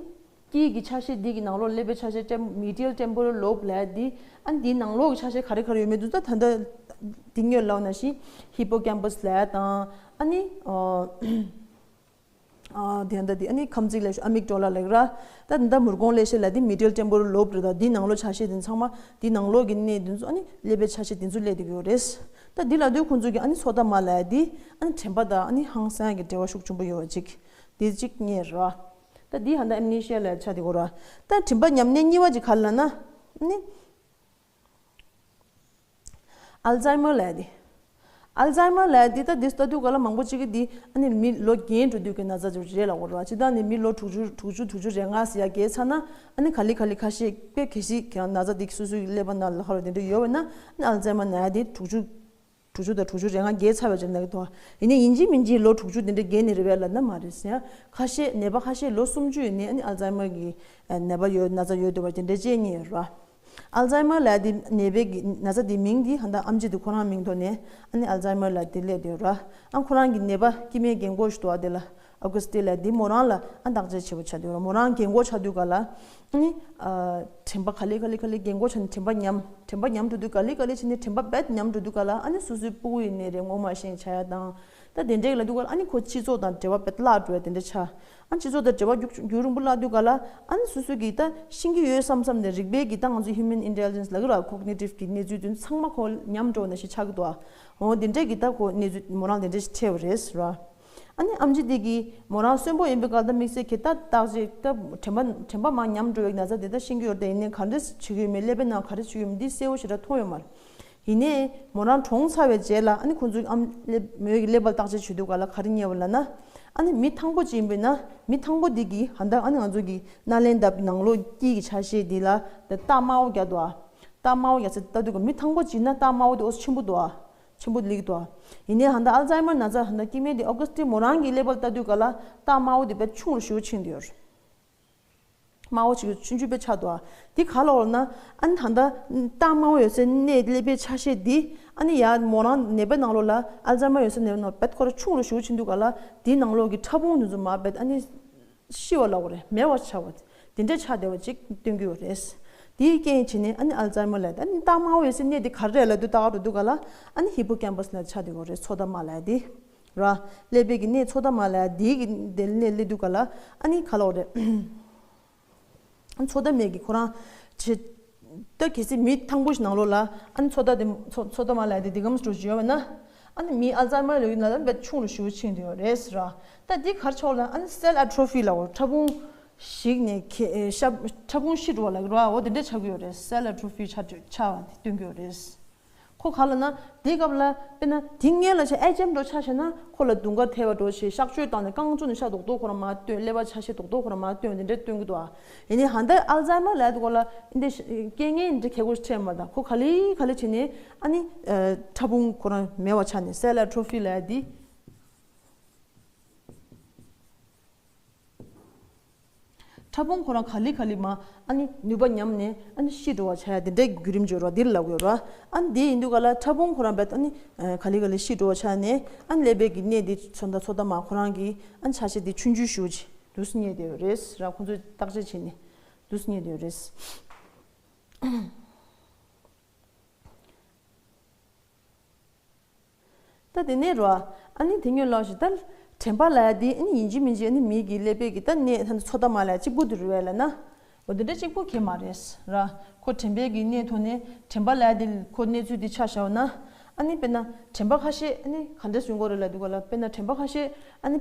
དཀྱིལ་གྱི་ཆ་ཤས་འདི་གི་ནང་ལོགས་ཀླད་པའི་ཆ་ཤས་ཊེམ་མི་ཌི་ཡལ་ཊེམ་པོ་རལ་ལོབ་ལབ་ཡ་འདི། ཨ་ནི་འདིའི་ནང་ལོགས་ཀྱི་ཆ་ཤས་ག་རེ་ག་རེ་ཡོད་མེད་འདུག་ད་ད་ལྟ་འདི་སྔོན་ལབ་ནང་བཞིན་ཧི་པོ་ཀེམ་པས་ལབ་ཡ་དང་། ཨ་ནི་ཨ་ཨ་དེ་འདྲ་འདི་ཨ་ནི་ཁམས་ཚིགས་ལབ་ཤོག་ཨ་མིག་ཌོ་ལ་ལབ་ཀྱི་ར། ད་འདི་འདྲ་མུར་གོང་ཀླད་ཤེད་ལབ་འདི་མི་ཌི་ཡལ་ཊེམ་པོ་རལ་ལོབ་རེད། ད་འདིའི་ནང་ལོགས་ཆ་ཤས་འདི་ཚང་མ་འདིའི་ནང་ལོགས་ཀྱི་གནས་འདི་ཚོ་ཨ་ནི་ཀླད་པའི་ཆ་ཤས་འདི་ཚོ་སླེབས་བསྡད་ཀྱི་ཡོད་རེད། ད་འདི་ལབ་དུས་ཁོང་ཚོ་གིས་ཨ་ནི་ཚོད་ལྟ་མ་ལབ་ཡ་འདི་ཨ་ནི་དྲན་པ་དང་ཨ་ནི་ཧང་སང་གི་འབྲེལ་བ་ཤུགས་ཆེན་པོ་ཡོད་པ་ཅིག་འདི་གཅིག་རྙེད་ར། ད་འདི་ཧ་ད་ཨེམ་ནི་ཤི་ཡ་ལ་ཆགས་བསྡད་ཀྱི་ཡོད་ར། ད་དྲན་པ་ཉམས་གནས་གཉིས་པ་ཅིག་ག་རེ་ལབ་ན། ནི་ཨལ་ཛའི་མར་ལབ་ཡ་འདི། ཨལ་ཛའི་མར་ལབ་ཡ་འདི་ད་འདི་ལྟ་དུས་ག་ལ་མང་པོ་ཅིག་གིས་འདི་ཨ་ནི་མི་ལོ་རྒན་འགྲོ་དུས་ཀྱི་ན་ཚ་ཅིག་རེད་ལབ་ཀྱི་ཡོད་ར། སྤྱིར་བཏང་ནི་མི་ལོ་དྲུག་ཅུ་དྲུག་ཅུ་དྲུག་ཅུ་རེ་ལྔ་ཟེར་ཡ་བརྒལ་ཚར་ན། ཨ་ནི་ག་ལེ་ག་ལེ་ཁ་ཤས་དཔེ་གལ་སྲིད་ཁྱེད་རང་ན་ཚ་འདི་སོ་སོའི་ཀླད་པ་ནང་ལ་ཧ་རོ་དེ་འདྲ་ཡོད་པ་ན། ཨ་ནི་ཨལ་ཛའི་མར་ན་ཡ་འདི་དྲུག་ཅུ་དྲུག་ཅུ་དང་དྲུག་ཅུ་རེ་ལྔ་བརྒལ་ཚར་བའི་རྗེས་ལ་གི་དོ། ཡིན་ནའི་ཡིན་གཅིག་མིན་གཅིག་ལོ་དྲུག་ཅུ་དེ་འདྲ་བརྒལ་ནས་རེད་པས་ལབ་ན་མ་རེད་ཟེར་ཡ། ཁ་ཤས་ནད་པ་ཁ་ཤས་ལོ་སུམ་ཅུ་ཡིན་ནའི་ཨ་ནི་ཨལ་ཛའི་མར་གྱི་ནད་པ་ཡོད། ན་ཚ་ཡོད་འདུག་པ་དེ་འདྲ་ཅིག་རྙེད་ཡོད་ར། ཨལ་ཛའི་མར་ལབ་ཡ་དེ་ནད་པའི་གི་ན་ཚ་དེའི་མིང་དེ་ཧ་ད་ཨེམ་ཆི་དེ་ཁོ་རང་མིང་ཐོག་ནས་ཨ་ནི་ཨལ་ཛའི་མར་ལབ་ཡ་དེ་སླེབས་བསྡད་ཡོད་ར། ཨ་ཁོ་རང་གི་ནད་པ་སྐྱེ་དམན་རྒན་གོག་ཞིག་འདུག་པ། དེ་ལ་ཨོ་གུ་སི་ཊི་ལབ་ཡ་དེ་མོ་རང་ལ་ཨ་བརྟག་དཔྱད་བྱེད་པ་ཆགས་བསྡད་ཡོད་ར། མོ་རང་རྒན་གོག་ཆགས་དུས་ག་ལ་ཨ་ནི་ཨ་དྲན་པ་ག་ལེ་ག་ལེ་ག་ལེ་རྒན་གོག་ཆགས་ནས་དྲན་པ་ཉམས། དྲན་པ་ཉམས་འགྲོ་དུས་ག་ལེ་ག་ལེ་བྱས་ནས་དྲན་པ་རྦད་ཉམས་འགྲོ་དུས་ག་ལ་ཨ་ནི་སོ་སོའི་སྤུ་གུ་ཡིན་ནའི་རེད། ངོ་མ་ཤེས་བྱ་ཡ་དང་། ད་དེ་འདྲའི་ལབ་དུས་ག་ལ་ཨ་ནི་ཁོ་སྤྱི་ཚོགས་དང་འབྲེལ་བ་རྦད་བརླག་འགྲོ་ཡ་དེ་འདྲ་ཆགས། ཨ་སྤྱི་ཚོགས་དང་འབྲེལ་བ་རྒྱུག་རྒྱུག་རིང་པོ་བརླག་དུས་ག་ལ་ཨ་ནི་སོ་སོ་གིས་ད་ཤེས་ཀྱི་ཡོད་བསམ་བསམ་ནས་རིག་པའི་གི་ད་ང་ཚོ་ཧིའུ་མན་ཨིན་ཊེ་ལི་ཇེན་སི་ལབ་ཀྱི་ར། ཀོག་ནེ་ཊིབ་གི་གནས་ཚུལ་དེ་ཚང་མ་ཁོ་ཉམས་འགྲོ་ནང་བཞིན་ཆགས་ཀྱི་འདུག་ཨ། འོ་དེ་འདྲས་ཀྱི་ད་ཁོ་གནས་ཚུལ་མོ་རང་དེ་འདྲས་ཞིག་འཕྲད་པ་རེད་ཟེར་བ། ཨ་ནི་ཨེམ་ཆི་དེ་གིས་མོ་རང་གསོན་པོ་ཡིན་པའི་སྐབས་ད་དམིགས་བསལ་གྱི་ད་བརྟག་དཔྱད་ད་དྲན་པ་དྲན་པ་མར་ཉམས་འགྲོ་བའི་ན་ཚ་དེ་ད་ཤེས་ཀྱི་ཡོད་རེད། ཡིན་ནའི་ག་འདྲས་བྱེད་ཀྱི་ཡོད་མེད་ཀླད་པའི་ནང་ག་རེ་བྱེད་ཀྱི་ཡོད་མེད་འདི་གསལ་པོ་ཞེ་དྲག་མཐོང་ཡོད་མ་རེད། ཡིན་ནའི་མོ་རང་གྲོངས་ཚར་བའི་རྗེས་ལ་ཨ་ནི་ཁོང་ཚོའི་ཨམ་ཀླད་མོ་གི་ཀླད་པ་ལ་བརྟག་དཔྱད་བྱེད་དུས་ག་ལ་ག་རེ་རྙེད་པ་ལབ་ན། ཨ་ནི་མི་ཐང་པོ་ཅིག་ཡིན་པས་ན་མི་ཐང་པོ་འདི་གིས་ཧ་ད་ཨ་ནི་ང་ཚོ་གི་སྣ་ལེན་འདབ་ནང་ལོགས་དཀྱིལ་གྱི་ཆ་ཤས་འདི་ལ་རྟགས་དམར་པོ་བརྒྱབ་འདུག་ཨ། རྟགས་དམར་པོ་བརྒྱབ་ཚེ་ལྟ་དུས་ག་མི་ཐང་པོ་ཅིག་ཡིན་ན་རྟགས་དམར་པོ་འདི་ཨོ་ཆེན་པོ་འདུག་ཨ། ཆེན་པོ་སླེབས་འདུག་ཨ། ཡིན་ནའི་ཧ་ད་ཨལ་ཛའི་མར་ན་ཚ་ཧ་ད་སྐྱེ་དམན་འདི་ཨོ་གུ་སི་ཊི་མོ་རང་གི་ཀླད་པ་ལ་ལྟ་དུས་ག་ལ་རྟགས་དམར་པོ་འདི་དཔེ་ཆུང་རུ་ཞེ་པོ་ཕྱིན་བསྡད་ཡོད་རེད། དམར་པོ་ཅིག་ཆུང་ཆུང་དཔེ་ཆགས་འདུག་ཨ། འདི་ག་ལ་འོར་ན། ཨ་ནི་ད་ལྟ་རྟགས་དམར་པོ་ཡོད་སའི་གནས་ཀླད་པའི་ཆ་ཤས་འདི་ཨ་ནི་ཡར་མོ་རང་ནད་པའི་ནང་ལོགས་ལ་ཨལ་ཛའི་མར་ཡོད་སའི་ནད་པའི་ནང་རྦད་ཁོ་ར་ཆུང་རུ་ཞེ་པོ་ཕྱིན་དུས་ག་ལ་འདིའི་ནང་ལོགས་ཀྱི་ཕྲ་ཕུང་འདི་ཚོ་མར་རྦད་ཨ་ནི་ཤི་བ་ལབ་དགོས་རེད། མེད་པ་ཆགས་པ་འདི་འདྲ་ཆགས་བསྡད་པ་ཅིག་སྟོན་གྱི་ཡོད་རེད། འདིའི་རྐྱེན་བྱས་ནས་ཨ་ནི་ཨལ་ཛའི་མར་ལབ་ཡ་དེ་ཨ་ནི་རྟགས་དམར་པོ་ཡོད་སའི་གནས་དེ་ག་རེ་རེད་ལབ་དུས་ལྟ་ག་འགྲོ་དུས་ག་ལ་ཨ་ནི་ཧི་པོ་ཀེམ་པས་ལ་ཆགས་བསྡད་ཡོད་རེད། ཚོད་ལྟ་མ་ལབ་ཡ་དེ། ར། ཀླད་པའི་གི་གནས་ཚོད་ལྟ་མ་ལབ་ཡ་དེའི་གི་དེ་ནས་སླེབས་དུས་ག་ལ་ཨ་ནི་ག་ལ་འོ་རེད། ཚོད་ལྟ་མེད་གི་ཁོ་རང་བྱེད། ད་གལ་སྲིད་མི་ཐང་པོ་ཞིག་ནང་ལོགས་ལ་ཨ་ནི་ཚོད་ལྟ་དེ་ཚོད་ཚོད་ལྟ་མ་ལབ་ཡ་དེ་འདི་གམ་སྤྲོ་བྱེད་ཡོད་པ་ན། ཨ་ནི་མི་ཨལ་ཛའི་མར་ལབ་ཡོད་ན་ད་དཔེ་ཆུང་རུ་ཞེ་པོ་ཕྱིན་བསྡད་ཡོད་རེད་ཟེར་ར། ད་འདི་ག་རེ་ཆགས་ལབ་ཨ་ནི་སེལ་ཨ་ཊོ་ཕི་ལབ་འོ། ཕྲ་ཕུང་ཞིག་ནས་ཁེ་ཨེ་ཤ་ཕྲ་ཕུང་ཤི་འགྲོ་བ་ལབ་ར། འོ་དེ་འདྲ་ཆགས་ཀྱི་ཡོད་རེད། སེལ་ཨ་ཊོ་ཕི་ཆགས་ཆགས་པ་དེ་སྟོན་གྱི་ཡོད་རེད། ཁོ་ག་ལ་ན་དེའི་སྐབས་ལ་དཔེར་ན་དེ་སྔོན་ལ་ཆ་ཨེ་ཅམ་འགྲོ་ཆ་བྱས་ན་ཁོ་ལ་དུང་དཀར་ཐལ་བ་འགྲོ་ཞེས་གཤག་བཅོས་བཏང་ནས་རྐང་བཙུགས་ནས་ཤ་རྡོག་རྡོག་ཁོ་རང་མར་བཏོན། ཀླད་པ་ཆ་ཤས་རྡོག་རྡོག་ཁོ་རང་མར་བཏོན། དེ་འདྲ་སྟོན་གྱི་འདུག་ཨ། ཡིན་ནའི་ཧ་ད་ཨལ་ཛའི་མར་ལབ་དུས་སྐོར་ལ་འདི་རྐྱེན་ངན་འདི་ཁེ་གོ་ཁྲལ་མ་དང་ཁོ་ག་ལེ་ག་ལེ་བྱས་ནས་ཨ་ནི་ཕྲ་ཕུང་ཁོ་རང་མེད་པ་ཆགས་ནས་སེལ་ཨ་ཊྲོ་ཕི་ལབ་དེ། ཕྲ་ཕུང་ཁོ་རང་ག་ལེ་ག་ལེ་མ་ཨ་ནི་ནུས་པ་ཉམས་ནས་ཨ་ནི་ཤི་འགྲོ་བ་ཆགས་ཡ་དེ་འདྲའི་བརྒྱུད་རིམ་བརྗོད་རོགས་འདིར་ལབ་དགོས་རོགས། ཨ་ནི་དེ་ཡིན་དུས་ག་ལ་ཕྲ་ཕུང་ཁོ་རང་བས་ཨ་ནི་ག་ལེ་ག་ལེ་ཤི་འགྲོ་བ་ཆགས་ནས་ཨ་ནི་ཀླད་པའི་གི་གནས་དེ་ཚོ་ད་ཚོ་ད་མ་ཁོ་རང་གི་ཨ་ནི་ཆ་ཤས་དེ་ཆུང་ཆུང་ཞུ་ཅི་དུས་རྙེད་དེ་རེད་ར། ཁོ་ཚོས་བརྟག་དཔྱད་བྱས་ནས་དུས་རྙེད་དེ་རེད། ད་དེ་ནས་རོ། ཨ་ནི་དེ་ཉོན་ལོག་ཞིག་ད་དྲན་པ་ལ་དེ་ཨ་ནི་ཡིན་གཅིག་མིན་གཅིག་ཨ་ནི་མི་གི་ཀླད་པའི་གི་ད་གནས་ད་ཚོ་ད་མ་ལ་གཅིག་པུ་དུ་རུ་བས་ལ་ན། འོ་དེ་འདྲ་གཅིག་པུ་གས་མ་རེད་ར། ཁོ་དྲན་པའི་གི་གནས་ཐོག་ནས་དྲན་པ་ལ་དེ་ཁོ་གནས་ཚུལ་དེ་ཆ་བཞག་ན། ཨ་ནི་དཔེར་ན་དྲན་པ་ཁ་ཤས་ཨ་ནི་ག་འདྲ་བཟོ་དགོས་རེད་ལབ་དུས་ག་ལ་དཔེར་ན་དྲན་པ་ཁ་ཤས་ཨ་ནི་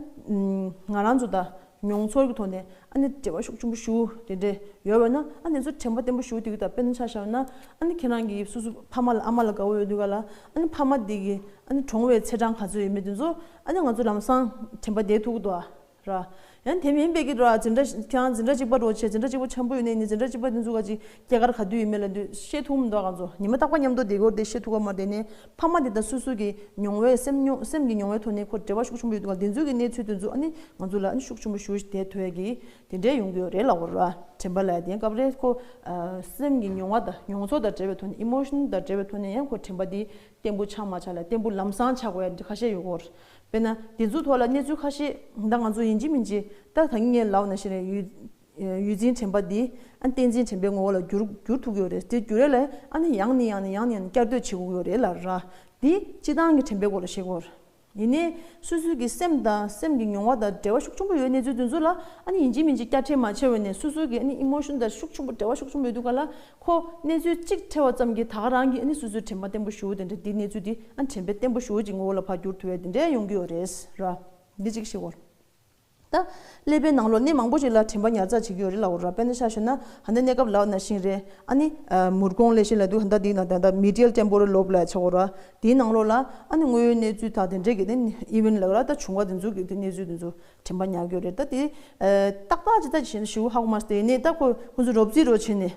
ང་རང་ཚོ་ད། མྱོང་ཚོར་གྱི་ཐོག་ནས་ཨ་ནི་འབྲེལ་བ་ཤུགས་ཆེན་པོ་ཞུ་དེ་འདྲས་ཡོད་པ་ན་ཨ་ནི་ཚོ་དྲན་པ་བརྟན་པོ་ཞུ་དེ་གི་ད་དཔེར་ན་ཆ་བཞག་ན་ཨ་ནི་ཁྱེད་རང་གི་སོ་སོ་ཕ་མ་ལ་ཨ་མ་ལ་དགའ་བོ་ཡོད་དུས་ག་ལ་ཨ་ནི་ཕ་མ་དེ་གི་ཨ་ནི་གྲོངས་པའི་ཚེས་གྲངས་ག་ཚོད་ཡོད་མེད་དེ་ཚོ་ཨ་ནི་ང་ཚོ་ལམ་སང་དྲན་པ་བསྡད་ཐུབ་ཀྱི་འདུག་ཨ་ར། ཡང་དེ་མིན་པའི་གི་ར་འཛིན་གྲྭ་ཁྱེད་རང་འཛིན་གྲྭ་གཅིག་པ་རོ་བྱས་འཛིན་གྲྭ་གཅིག་པ་འཆམ་པོ་ཡོད་ནས་ནི་འཛིན་གྲྭ་གཅིག་པ་དེ་ཚོ་ག་ཅིག་སྐྱེས་སྐར་ག་དུས་ཡིན་མེད་ལ་དུས་ཤེས་ཐུབ་མི་འདུག་ང་ཚོ་ཉི་མ་རྟག་པ་མཉམ་དུ་བསྡད་དགོས་དེ་ཤེས་ཐུབ་ཀ་མ་དེ་ནས་ཕ་མ་དེ་དང་སོ་སོ་གི་མྱོང་བའི་སེམས་མྱོང་སེམས་ཀྱི་མྱོང་བའི་ཐོག་ནས་ཁོ་འབྲེལ་བ་ཤུགས་ཆེན་པོ་ཡོད་འདུག་ག་དེ་ཚོའི་གི་གནས་ཚུལ་དེ་ཚོ་ཨ་ནི་ང་ཚོ་ལ་ཨ་ནི་ཤུགས་ཆེན་པོ་ཞུ་བསྡད་ཐུབ་ཡ་གི་དེ་འདྲས་ཡོང་གི་ཡོད་རེད་ལབ་དགོས་ར། དྲན་པ་ལབ་ཡ་དེ་ཡང་སྐབས་རེ་ཁོ་སེམས་ཀྱི་མྱོང་བ་དང་མྱོང་ཚོར་དང་འབྲེལ་བའི་ཐོག་ནས་ཨི་མོ་ཤན་དང་འབྲེལ་བའི་ཐོག་ནས་ཡང་ཁོ་དྲན་པ་དེ་བརྟན་པོ་ཆགས་མ་ཆགས་ལ་བརྟན་པོ་ལམ་སང་ཆགས་དགོས་ཡ་འདི་ཁ་ཤས་ཡོད་སྐོར། དཔེར་ན་དེ་ཚོའི་ཐོག་ལ་གནས་ཚུལ་ཁ་ཤས་ད་ང་ཚོ་ཡིན་གཅིག་མིན་གཅིག་ད་ད་གིན་ངས་ལབ་ན་ཤེས་རེད་ཡུལ། ཡུལ་འཛིན་དྲན་པ་འདི་ཨ་བསྟན་འཛིན་དྲན་པའི་ངོ་བོ་ལ་བསྒྱུར་བསྒྱུར་ཐུབ་ཀྱི་ཡོད་རེད། དེ་བསྒྱུར་ཡས་ལ་ཨ་ནི་ཡང་ནས་ཡང་ནས་ཡང་ནས་ཡང་ནས་བསྐྱར་ཟློས་བྱེད་དགོས་ཀྱི་ཡོད་རེད་ལབ་ར། འདི་སྤྱི་བཏང་གི་དྲན་པའི་སྐོར་ལ་བཤད་ཀྱི་ཡོད་རེད། ཡིན་ནའི་སོ་སོའི་གི་སེམས་དང་སེམས་ཀྱི་མྱོང་བ་དང་འབྲེལ་བ་ཤུགས་ཆེན་པོ་ཡོད་གནས་ཚུལ་དེ་ཚོ་ལ་ཨ་ནི་ཡིན་གཅིག་མིན་གཅིག་བསྐྱར་ཕྲད་མ་བྱས་པ་ནས་སོ་སོའི་གི་ཨ་ནི་ཨི་མོ་ཤན་དང་ཤུགས་ཆེན་པོ་འབྲེལ་བ་ཤུགས་ཆེན་པོ་ཡོད་དུས་ག་ལ་ཁོ་གནས་ཚུལ་གཅིག་འཕྲད་པ་ཙམ་གྱིས་ད་ག་རང་གི་ཨ་ནི་སོ་སོའི་དྲན་པ་བརྟན་པོ་ཞུ་དེ་འདྲ་འདི་གནས་ཚུལ་འདི་ཨ་ནི་དྲན་པ་བརྟན་པོ་ཞུ་གི་ངོ་བོ་ལ་ཕར་བསྒྱུར་ཐུབ་ཡས་དེ་འདྲ་ཡོང་གི་ཡོད་རེད་ར། འདི་གཅིག་བཤད་དགོས། ད་ཀླད་པའི་ནང་ལོགས་གནས་མང་པོ་ཞིག་ལ་དྲན་པ་ཉར་ཚགས་བྱེད་ཀྱི་ཡོད་རེད་ལབ་ར། དཔེར་ན་ཆ་བཞག་ན་ཧ་ད་གནས་སྐབས་ལབ་ན་ཤིང་རེད། ཨ་ནི་མུར་གོང་ལས་ཤིང་ལ་དུས་ཧ་ད་དེའི་ནང་ད་ད་མི་ཌི་ཡལ་ཊེམ་པོ་རལ་ལོབ་ལ་ཆགས་གོ་ར། དེའི་ནང་ལོགས་ལ་ཨ་ནི་དངོས་ཡོད་གནས་ཚུལ་དང་དེ་འདྲས་ཀྱི་དེ་ཨི་ཝེན་ལབ་ར། ད་བྱུང་བ་དེ་ཚོ་གི་དེ་གནས་ཚུལ་དེ་ཚོ་དྲན་པ་ཉར་གྱི་ཡོད་རེད། ད་དེ་ཏག་ཏག་ཅི་ད་ཅི་ཞིག་ཧ་གོ་མ་སྟེ་ནས་ད་ཁོ་ཁོ་ཚོ་རོབ་རྩིས་རོ་བྱས་ནས།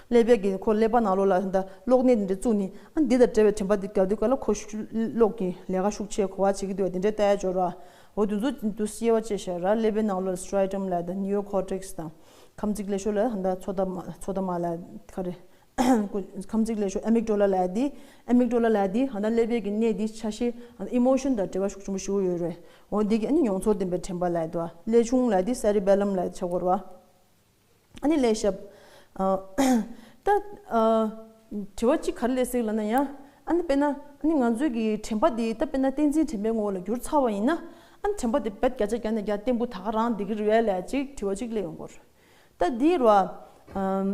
ཀླད་པའི་གི་ཁོ་ཀླད་པ་ནང་ལོགས་ལ་ད་གློག་བརྙན་འདི་བཙུགས་ནས་ཨ་འདི་དང་འབྲེལ་བའི་དྲན་པ་འདི་རྒྱག་དུས་ག་ལ་ཁོ་ཤུ་གློག་གི་ལས་ཀ་ཤུགས་ཆེ་གོ་བ་བྱེད་ཀྱི་འདུག་བ་དེ་འདྲའི་ལྟ་ཡ་འབྱོར་བ། འོ་དེ་ཚོ་འདུ་སྐྱེ་བ་ཅེས་བྱ་ར། ཀླད་པའི་ནང་ལོགས་ལ་སི་ཊྲི་ཡ་ཊམ་ལ་ད་ནིའོ་ཀོར་ཊེག་སི་དང་ཁམས་ཚིགས་ལེ་ཤོ་ལ་ད་ཚོ་ད་མ་ཚོ་ད་མ་ལ་ག་རེ་ཁམས་ཚིགས་ལེ་ཤོ་ཨ་མིག་ཌོ་ལ་ལ་དེ་ཨ་མིག་ཌོ་ལ་ལ་དེ་ཧ་ད་ཀླད་པའི་གི་གནས་དེ་ཆ་ཤས་ཨི་མོ་ཤན་དང་འབྲེལ་བ་ཤུགས་ཆེན་པོ་ཞིག་ཡོད་རེད། འོ་འདི་གི་ཨ་ནི་མྱོང་ཚོར་ལྡན་པའི་དྲན་པ་ལ་དོ་ཀླད་ཆུང་ལ་དེ་སེ་རི་བེ་ལམ་ལ་ཆགས་གོ་ར། ཨ་ནི་ལས་ཞབས། ཨ། ད། ཨ། དྲི་བ་གཅིག་ག་རེ་སླེབས་སྲིད་ལབ་ན་ཡང་། ཨ་ནི་དཔེར་ན། ཨ་ནི་ང་ཚོའི་གི་དྲན་པ་འདི་ད་དཔེར་ན་བསྟན་འཛིན་དྲན་པའི་ངོ་བོ་ལ་འགྱུར་ཚར་བ་ཡིན་ན། ཨ་ནི་དྲན་པ་འདི་རྦད་བརྒྱ་ཆ་བརྒྱ་ནས་བརྒྱ་བརྟན་པོ་ད་ག་རང་བསྡད་ཀྱི་རེད་ལབ་ཅིག་དྲི་བ་གཅིག་སླེབས་ཡོང་གི་རེད། ད་འདི་རུ། ཨ།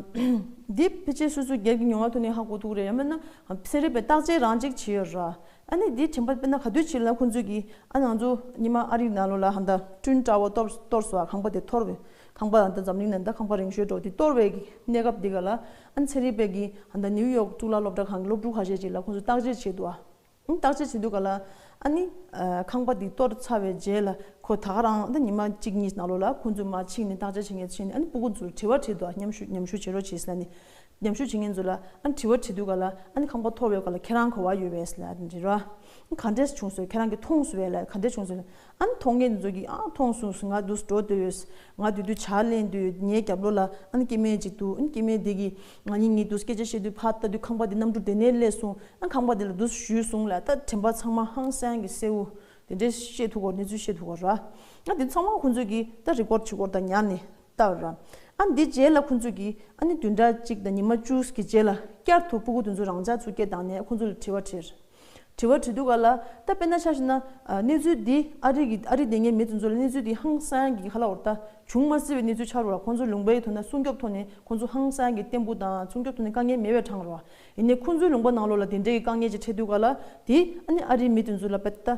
འདི་ཕལ་ཆེར་སོ་སོའི་སྒེར་གྱི་མྱོང་བ་ཐོག་ནས་ཧ་གོ་ཐུབ་ཀྱི་རེད། ཡང་མིན་ན། ཚན་རིག་པས་བརྟག་དཔྱད་རང་གཅིག་བྱས་ཡོད་ར། ཨ་ནི་འདིའི་དྲན་པ་དཔེར་ན་ག་དུས་བྱེད་ལ་ཁོང་ཚོས་ཀྱིས་ཨ་ང་ཚོ་ཉི་མ་ཨ་རིའི་ནང་ལོགས་ལ་ཧ་ད་ཊུན་ཊ་ཝར་གཏོར་གཏོར་སོང་ཨ། ཁང་པ་དེ་གཏོར་བས། ཁང་པ་ད་འཛམ་གླིང་ནང་ད་ཁང་པ་རིང་ཤོས་འགྲོ་དེ་གཏོར་བའི་གནས་སྐབས་དེ་ག་ལ་ཨ་ནི་ཚན་རིག་པས་ཀྱིས་ཧ་ད་ནིའུ་ཡོག་གཙུག་ལག་སློབ་གྲྭ་ཁང་གི་སློབ་ཕྲུག་ཁ་ཤས་ཅིག་ལ་ཁོང་ཚོས་བརྟག་དཔྱད་བྱེད་འདུག་ཨ། ཨ་ནི་བརྟག་དཔྱད་བྱེད་དུས་ག་ལ་ཨ་ནི་ཁང་པ་དེ་གཏོར་ཚར་བའི་རྗེས་ལ་ཁོ་ད་ག་རང་ད་ཉི་མ་གཅིག་གཉིས་ནང་ལོགས་ལ་ཁོང་ཚོས་མར་ཕྱིན་ནས་བརྟག་དཔྱད་བྱེད་མཁན་ཕྱིན་ནས་ཨ་ནི་སྤུ་གུ་ཚོར་དྲི་བ་དྲིས་འདུག་ཨ། མཉམ་ཞུགས་མཉམ་ཞུགས་བྱེད་རོགས་བྱེད་ཟེར་ནས། ཉམས་ཞིབ་བྱེད་མཁན་ཚོ་ལ་ཨ་ནི་དྲི་བ་དྲིས་དུས་ག་ལ་ཨ་ནི་ཁང་པ་གཏོར་བའི་སྐབས་ལ་ཁྱེད་རང་ག་བ་ཡོད་པས་ལབ་ཨ་ནི་དྲི་ར། ག་འདྲས་བྱུང་སོང་ཁྱེད་རང་གིས་མཐོང་སོང་བས་ལབ་ག་འདྲས་བྱུང་སོང་ཨ་ནི་མཐོང་མཁན་ཚོ་གིས་ཨ་མཐོང་སོང་ང་འདུག་འགྲོ་འདོད་ཡོད། ང་དུས་དུས་ཇ་ལེན་འདོད་ཡོད། ངའི་རྒྱབ་ལོགས་ལ་ཨ་ནི་སྐྱེ་དམན་ཅིག་འདུག་ཨ་ནི་སྐྱེ་དམན་དེ་གིས་ང་གཉིས་གཉིས་འདུག་སྐད་ཆ་བཤད་དུས་ཕར་ལྟ་དུས་ཁང་པ་དེ་གནམ་གྲུ་དེ་ནས་སླེབས་སོང་ཨ་ནི་ཁང་པ་དེ་ལ་འདུག་ཞུས་སོང་ལབ་ད་དྲན་པ་ཚང་མ་ཧང་སང་གི་གསལ་བོ་དེ་འདྲས་བཤད་ཐུབ་གོ་གནས་ཚུལ་བཤད་ཐུབ་གོ་ར། ཨ་དེ་ཚང་མ་ཁོང་ཚོས་ཀྱིས་ད་རི་ཀོར་བྱེད་སྐོར་དང་ཉར་ནས། ལྟ་བར། ཨ་འདི་རྗེས་ལ་ཁོང་ཚོས་ཀྱིས་ཨ་ནི་བདུན་ཕྲག་གཅིག་དང་ཉི་མ་བཅུ་གི་རྗེས་ལ་བསྐྱར་དུ་སྤུ་གུ་དེ་ཚོ་རང་འཇགས་ཚུར་སྐད་བཏང་ནས་ཁོང་ཚོ་ལ་དྲི་བ་དྲིས། དྲི་བ་དྲིས་དུས་ག་ལ་ད་དཔེར་ན་ཆ་བཞག་ན་གནས་ཚུལ་འདི་ཨ་རི་གི་ཨ་རི་བསྡད་མཁན་མི་དེ་ཚོ་ལ་གནས་ཚུལ་འདི་ཧང་སང་གི་ག་ལ་བར་ད་བྱུང་མ་སྲིད་པའི་གནས་ཚུལ་ཆགས་རོགས་ལ་ཁོང་ཚོ་ལུང་པའི་ཐོག་ནས་སྲུང་སྐྱོབ་ཐོག་ནས་ཁོང་ཚོ་ཧང་སང་གི་བརྟན་པོ་དང་སྲུང་སྐྱོབ་ཐོག་ནས་དཀའ་ངལ་མེད་པའི་གྲངས་རོགས། ཡིན་ནའི་ཁོང་ཚོའི་ལུང་པ་ནང་ལོགས་ལ་དེ་འདྲའི་དཀའ་ངལ་ཅིག་འཕྲད་དུས་ག་ལ་དེ་ཨ་ནི་ཨ་རིའི་མི་དེ་ཚོ་ལ་དཔེ་ད་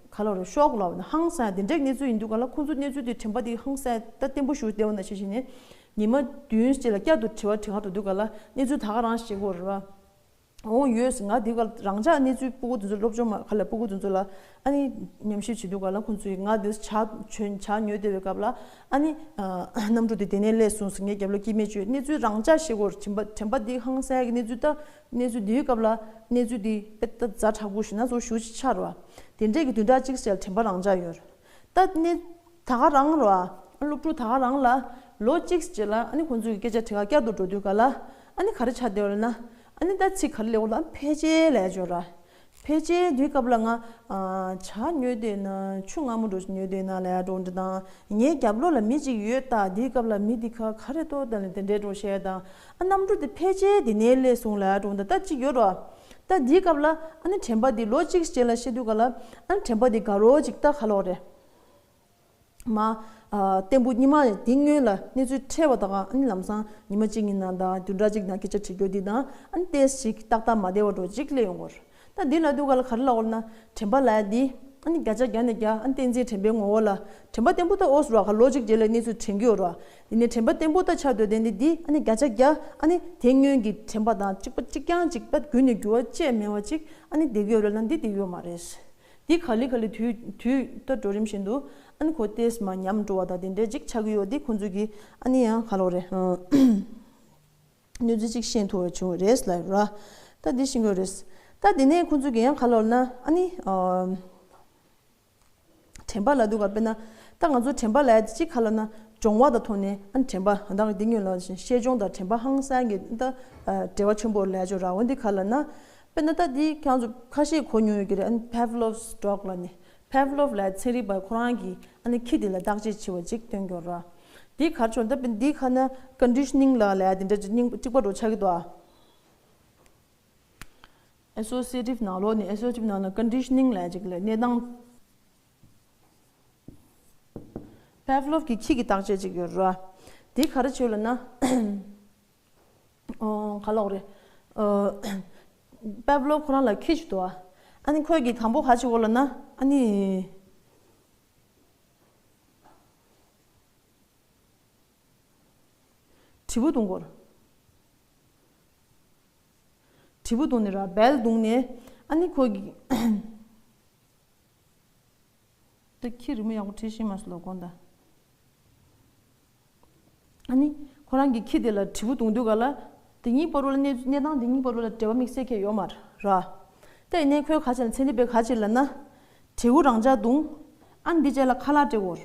ག་ལ་རེད་ཤོག་ལབ་ན་ཧང་སང་ཡ་དེ་འདྲའི་གནས་ཚུལ་ཡིན་དུས་ག་ལ་ཁོང་ཚོ་གནས་ཚུལ་དེ་དྲན་པ་དེ་ཧང་སང་ཡ་ད་བརྟན་པོ་ཞུ་བདེ་བ་ན་ཤེས་བཞིན་ནས་ཉི་མ་བདུན་ཅིག་ལ་བསྐྱར་དུ་དྲི་བ་དྲི་ག་འགྲོ་དུས་ག་ལ་གནས་ཚུལ་ད་ག་རང་ཤེས་དགོས་རེད་བ། འོང་ཡོད། ང་དེ་ག་རང་འཇགས་གནས་ཚུལ་སྤུ་གུ་དེ་ཚོ་སློབ་སྦྱོང་མ་ག་ལ་སྤུ་གུ་དེ་ཚོ་ལ་ཨ་ནི་ཉམས་ཞིབ་བྱེད་དུས་ག་ལ་ཁོང་ཚོས་ང་དེ་ཇ་ཇ་ཉོས་བསྡད་པའི་སྐབས་ལ་ཨ་ནི་གནམ་གྲུ་དེ་དེ་ནས་སླེབས་སོང་ཟེར་ངའི་རྒྱབ་ལ་སྐྱེ་དམན་བྱོས་གནས་ཚུལ་རང་འཇགས་ཤེས་སྐོར་དྲན་པ་དྲན་པ་འདི་ཧང་སངས་ཀྱི་གནས་ཚུལ་ད་གནས་ཚུལ་འདིའི་སྐབས་ལ་གནས་ཚུལ་འདི་དཔེ་ད་ཛ་དྲག་པོ་ཞིག་ན་ཚོ་ཞུ་ཅི་ཆགས་ར་བ། དེ་འདྲས་ཀྱི་བདུན་ཕྲག་གཅིག་ཙམ་དྲན་པ་རང་འཇགས་ཡོད། ད་ནི་ད་ག་རང་ར་བ། སློབ་ཕྲུག་ད་ག་རང་ལ་ལོ་གཅིག་རྗེས་ལ་ཨ་ནི་ཁོང་ཚོའི་སྐད་ཆ་དྲི་ག་བསྐྱར་དུ་འགྲོ་དུས་ག་ལ་ཨ་ནི་ག་རེ་ཆགས་བསྡད་པ་ལབ་ན། ཨ་ནི་ད་ཚིག་ག་རེ་ལབ་ལ་ཕལ་ཆེར་ལབ་ཡ་ཅིག་ཡོད་ར། ཕལ་ཆེར་དེའི་སྐབས་ལ་ང་ཇ་ཉོས་བསྡད་ན་ཆུ་མངར་མོ་འདྲ་ཞིག་ཉོས་བསྡད་ན་ལབ་ཡ་འདྲ་འདྲ་དང་། ངའི་རྒྱབ་ལོགས་ལ་མི་གཅིག་ཡོད་ད། དེའི་སྐབས་ལ་མི་དེ་ག་ག་རེ་ལྟོས་ད་ལ་དེ་འདྲའི་འདྲ་བཤད་དང་། ཨ་གནམ་གྲུ་དེ་ཕལ་ཆེར་དེ་ནས་སླེབས་སོང་ལབ་ཡ་འདྲ་འདྲ་ད་གཅིག་ཡོད་ར། ད་དེའི་སྐབས་ལ་ཨ་ནི་དྲན་པ་དེ་ལོ་གཅིག་རྗེས་ལ་བཤད་དུས་ག་ལ་ཨ་ནི་དྲན་པ་དེ་དགའ་རོགས་ཅིག་ད་ག་ལོག་རེད། མ། ཨ་བརྟན་པོ་ཉི་མ་དེ་སྔོན་ལ་གནས་ཚུལ་འཕྲད་པ་དང་ཨ་ནི་ལམ་སང་ཉི་མ་གཅིག་གཉིས་ནང་དང་བདུན་ཕྲག་གཅིག་ནང་སྐད་ཆ་དྲི་རྒྱུ་འདི་དང་ཨ་ནི་ཏོག་ཙམ་ཞིག་ཏག་ཏག་མ་བདེ་བ་འདྲ་ཅིག་སླེབས་ཡོང་གི་ཡོད་རེད། ད་འདི་ལབ་དུས་ག་ལ་ག་རེ་ལབ་དགོས་ལབ་ན་དྲན་པ་ལབ་ཡ་འདི་ཨ་ནི་བརྒྱ་ཆ་བརྒྱ་ནས་བརྒྱ་ཨ་ནི་བསྟན་འཛིན་དྲན་པའི་ངོ་བོ་ལ་དྲན་པ་བརྟན་པོ་ད་ཨོ་སི་ར་ག་ལོ་གཅིག་རྗེས་ལ་གནས་ཚུལ་དྲན་གྱི་ཡོད་ར། དེ་ནས་དྲན་པ་བརྟན་པོ་ད་ཆགས་སྡོད་དེ་འདི་འདི་ཨ་ནི་བརྒྱ་ཆ་བརྒྱ་ཨ་ནི་དེ་སྔོན་གྱི་དྲན་པ་དང་གཅིག་པ་གཅིག་རྐྱང་གཅིག་པ་རྒྱུན་ནས་འགྱུར་བ་ཅིག་མེད་པ་ཅིག་ཨ་ནི་བསྡད་ཀྱི་ཡོད་རེད་ལབ་ན་འདི་བསྡད་ཀྱི་ཡོད་མ་རེད། འདི་ག་ལེ་ག་ལེ་དུས་དུས་ད་འགྲོ་རིམ་བཞིན་དུ་ཨ་ནི་ཁོ་ཏོག་ཙམ་མ་ཉམས་འགྲོ་བ་དང་དེ་འདྲའི་ཅིག་ཆགས་ཀྱི་ཡོད། འདི་ཁོང་ཚོས་ཀྱི་ཨ་ནི་ཡང་ག་ལོག་རེད། གནས་ཚུལ་ཅིག་ཤེས་ཐུབ་པ་བྱུང་བ་རེད་ལབ་ར། ད་འདི་ཤེས་དགོས་རེད། ད་འདི་ནས་ཁོང་ཚོས་ཀྱི་ཡང་ག་ལོག་ན་ཨ་ནི་དྲན་པ་ལབ་དུས་ག་དཔེར་ན་ད་ང་ཚོ་དྲན་པ་ལབ་ཡ་ཅིག་ག་ལོག་ན་སྦྱོང་བ་དང་ཐོག་ནས་ཨ་ནི་དྲན་པ་ད་ག་འདི་སྔོན་ལ་ཤེས་སྦྱོང་དང་དྲན་པ་ཧང་སང་གི་ད་འབྲེལ་བ་ཆེན་པོ་ལབ་ཡ་ཅིག་ར། འོ་འདི་ག་ལབ་ན། དཔེར་ན་ད་འདི་ཁྱེད་ཚོ་ཁ་ཤས་གོ་མྱོང་ཡོད་ཀྱི་རེད། ཨ་ནི་Pavlov's dog ལབ་ནས། Pavlov ལབ་ཚན་རིག་པ་ཁོ་རང་གིས་ཨ་ནི་ཁྱི་དེ་ལ་བརྟག་དཔྱད་བྱས་པ་ཅིག་སྟོན་གྱི་ཡོད་ར། འདི་ག་རེ་ཆོག་ད་དཔེར་འདི་ཁ་ན་conditioning ལབ་ལབ་ཡ་དེ་འདྲ་ཅིག་སྙིང་གཅིག་པ་འདྲ་ཆགས་ཀྱི་འདུག་ཨ། Associative ནང་ལོགས་ནས་Associative ནང་ལ་conditioning ལབ་ཅིག་ལ་གནས་སྟངས། Pavlov གི་ཁྱི་གི་བརྟག་དཔྱད་ཅིག་ཡོད་ར། འདི་ག་རེ་བྱས་ལབ་ན། ཨོ་ག་ལབ་དགོས་རེད། ཨོ། Pavlov ཁོ་རང་ལ་ཁྱི་ཅིག་འདུག་ཨ། ཨ་ནི་ཁོས་ཀྱི་དང་པོ་ག་བྱེད་དགོས་ལབ་ན་ཨ་ནི། དྲིལ་བུ་བརྡུང་དགོས། དྲིལ་བུ་བརྡུངས་ནས་ར་བེལ་བརྡུངས་ནས་ཨ་ནི་ཁོ་གི། ད་ཁྱི་རི་མོ་ཡག་པོ་བྲིས་ཤེས་མ་སོང་ལོ་དགོངས་དག་ཨ་ནི་ཁོ་རང་གི་ཁྱི་དེ་ལ་དྲིལ་བུ་བརྡུངས་དུས་ག་ལ་དེ་གཉིས་བར་དུ་ལ་གནས་གནས་སྟངས་དེ་གཉིས་བར་དུ་ལ་འབྲེལ་བ་དམིགས་བསལ་གྱི་ཡོད་མ་རེད་ར། ད་ཡིན་ནའི་ཁོས་ག་བྱས་ན་ཚན་རིག་པས་ག་བྱས་ལབ་ན། དྲིལ་བུ་རང་འཇགས་བརྡུངས། ཨ་ནི་འདི་རྗེས་ལ་ཁ་ལག་སྤྲད་དགོས།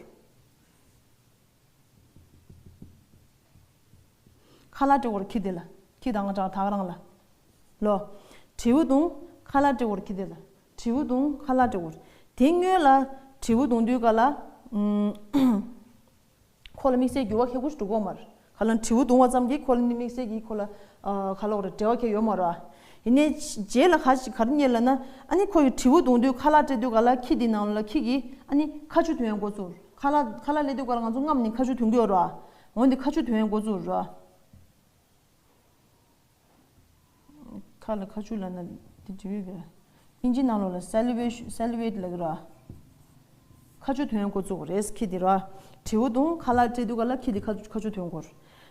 ཁ་ལག་སྤྲད་དགོས་ཁྱི་དེ་ལ། ཁྱི་དང་ང་ཅག་ད་ག་རང་ལ། ལོ། དྲིལ་བུ་བརྡུངས། ཁ་ལག་སྤྲད་དགོས་ཁྱི་དེ་ལ། དྲིལ་བུ་བརྡུངས་ཁ་ལག་སྤྲད་དགོས། དེ་སྔོན་ལ་དྲིལ་བུ་བརྡུངས་དུས་ག་ལ། ཨུམ། ཁོ་ལ་དམིགས་བསལ་འགྱུར་བ་ཁྱད་པར་ཞིག་འགྲོ་གི་ཡོད་མ་རེད། ག་ལ་དྲིལ་བུ་བརྡུངས་པ་ཙམ་གྱིས་ཁོ་ལ་དམིགས་བསལ་གྱིས་ཁོ་ལ། ཨ། ག་ལབ་དགོས་རེད། འབྲེལ་བ་ཁྱད་ཡོད་མ་རེད། ཡིན་ནའི་རྗེས་ལ་ག་ཞིག་ག་རེ་རྙེད་ལབ་ན། ཨ་ནི་ཁོ་ཡི་དྲིལ་བུ་བརྡུངས་དུས་ཁ་ལག་སྤྲད་དུས་ག་ལ་ཁྱི་དེའི་ནང་ལ་ཁྱི་གིས་ཨ་ནི་ཁ་ཆུ་འཐུང་ཡ་འགོ་བཙུགས། ཁ་ལག་ཁ་ལག་ལེན་དུས་ག་ལ་ང་ཚོ་རྔམ་ནས་ཁ་ཆུ་འཐུང་གི་ཡོད་རེད། འོན་ཏེ་ཁ་ཆུ་འཐུང་ཡ་འགོ་བཙུགས་རེད། ཁ་ལ་ཁ་ཆུ་ལབ་ན་འདི་འབྲི་བའི་གི། ཨིན་ཇི་ནང་ལོགས་ལ་salivation salivate ལབ་ཀྱི་ར། ཁ་ཆུ་འཐུང་ཡ་འགོ་བཙུགས་རེད་ཁྱི་འདི་ར། དྲིལ་བུ་བརྡུངས་ཁ་ལག་སྤྲད་དུས་ག་ལ་ཁྱི་འདི་ཁ་ཁ་ཆུ་འཐུང་གོ།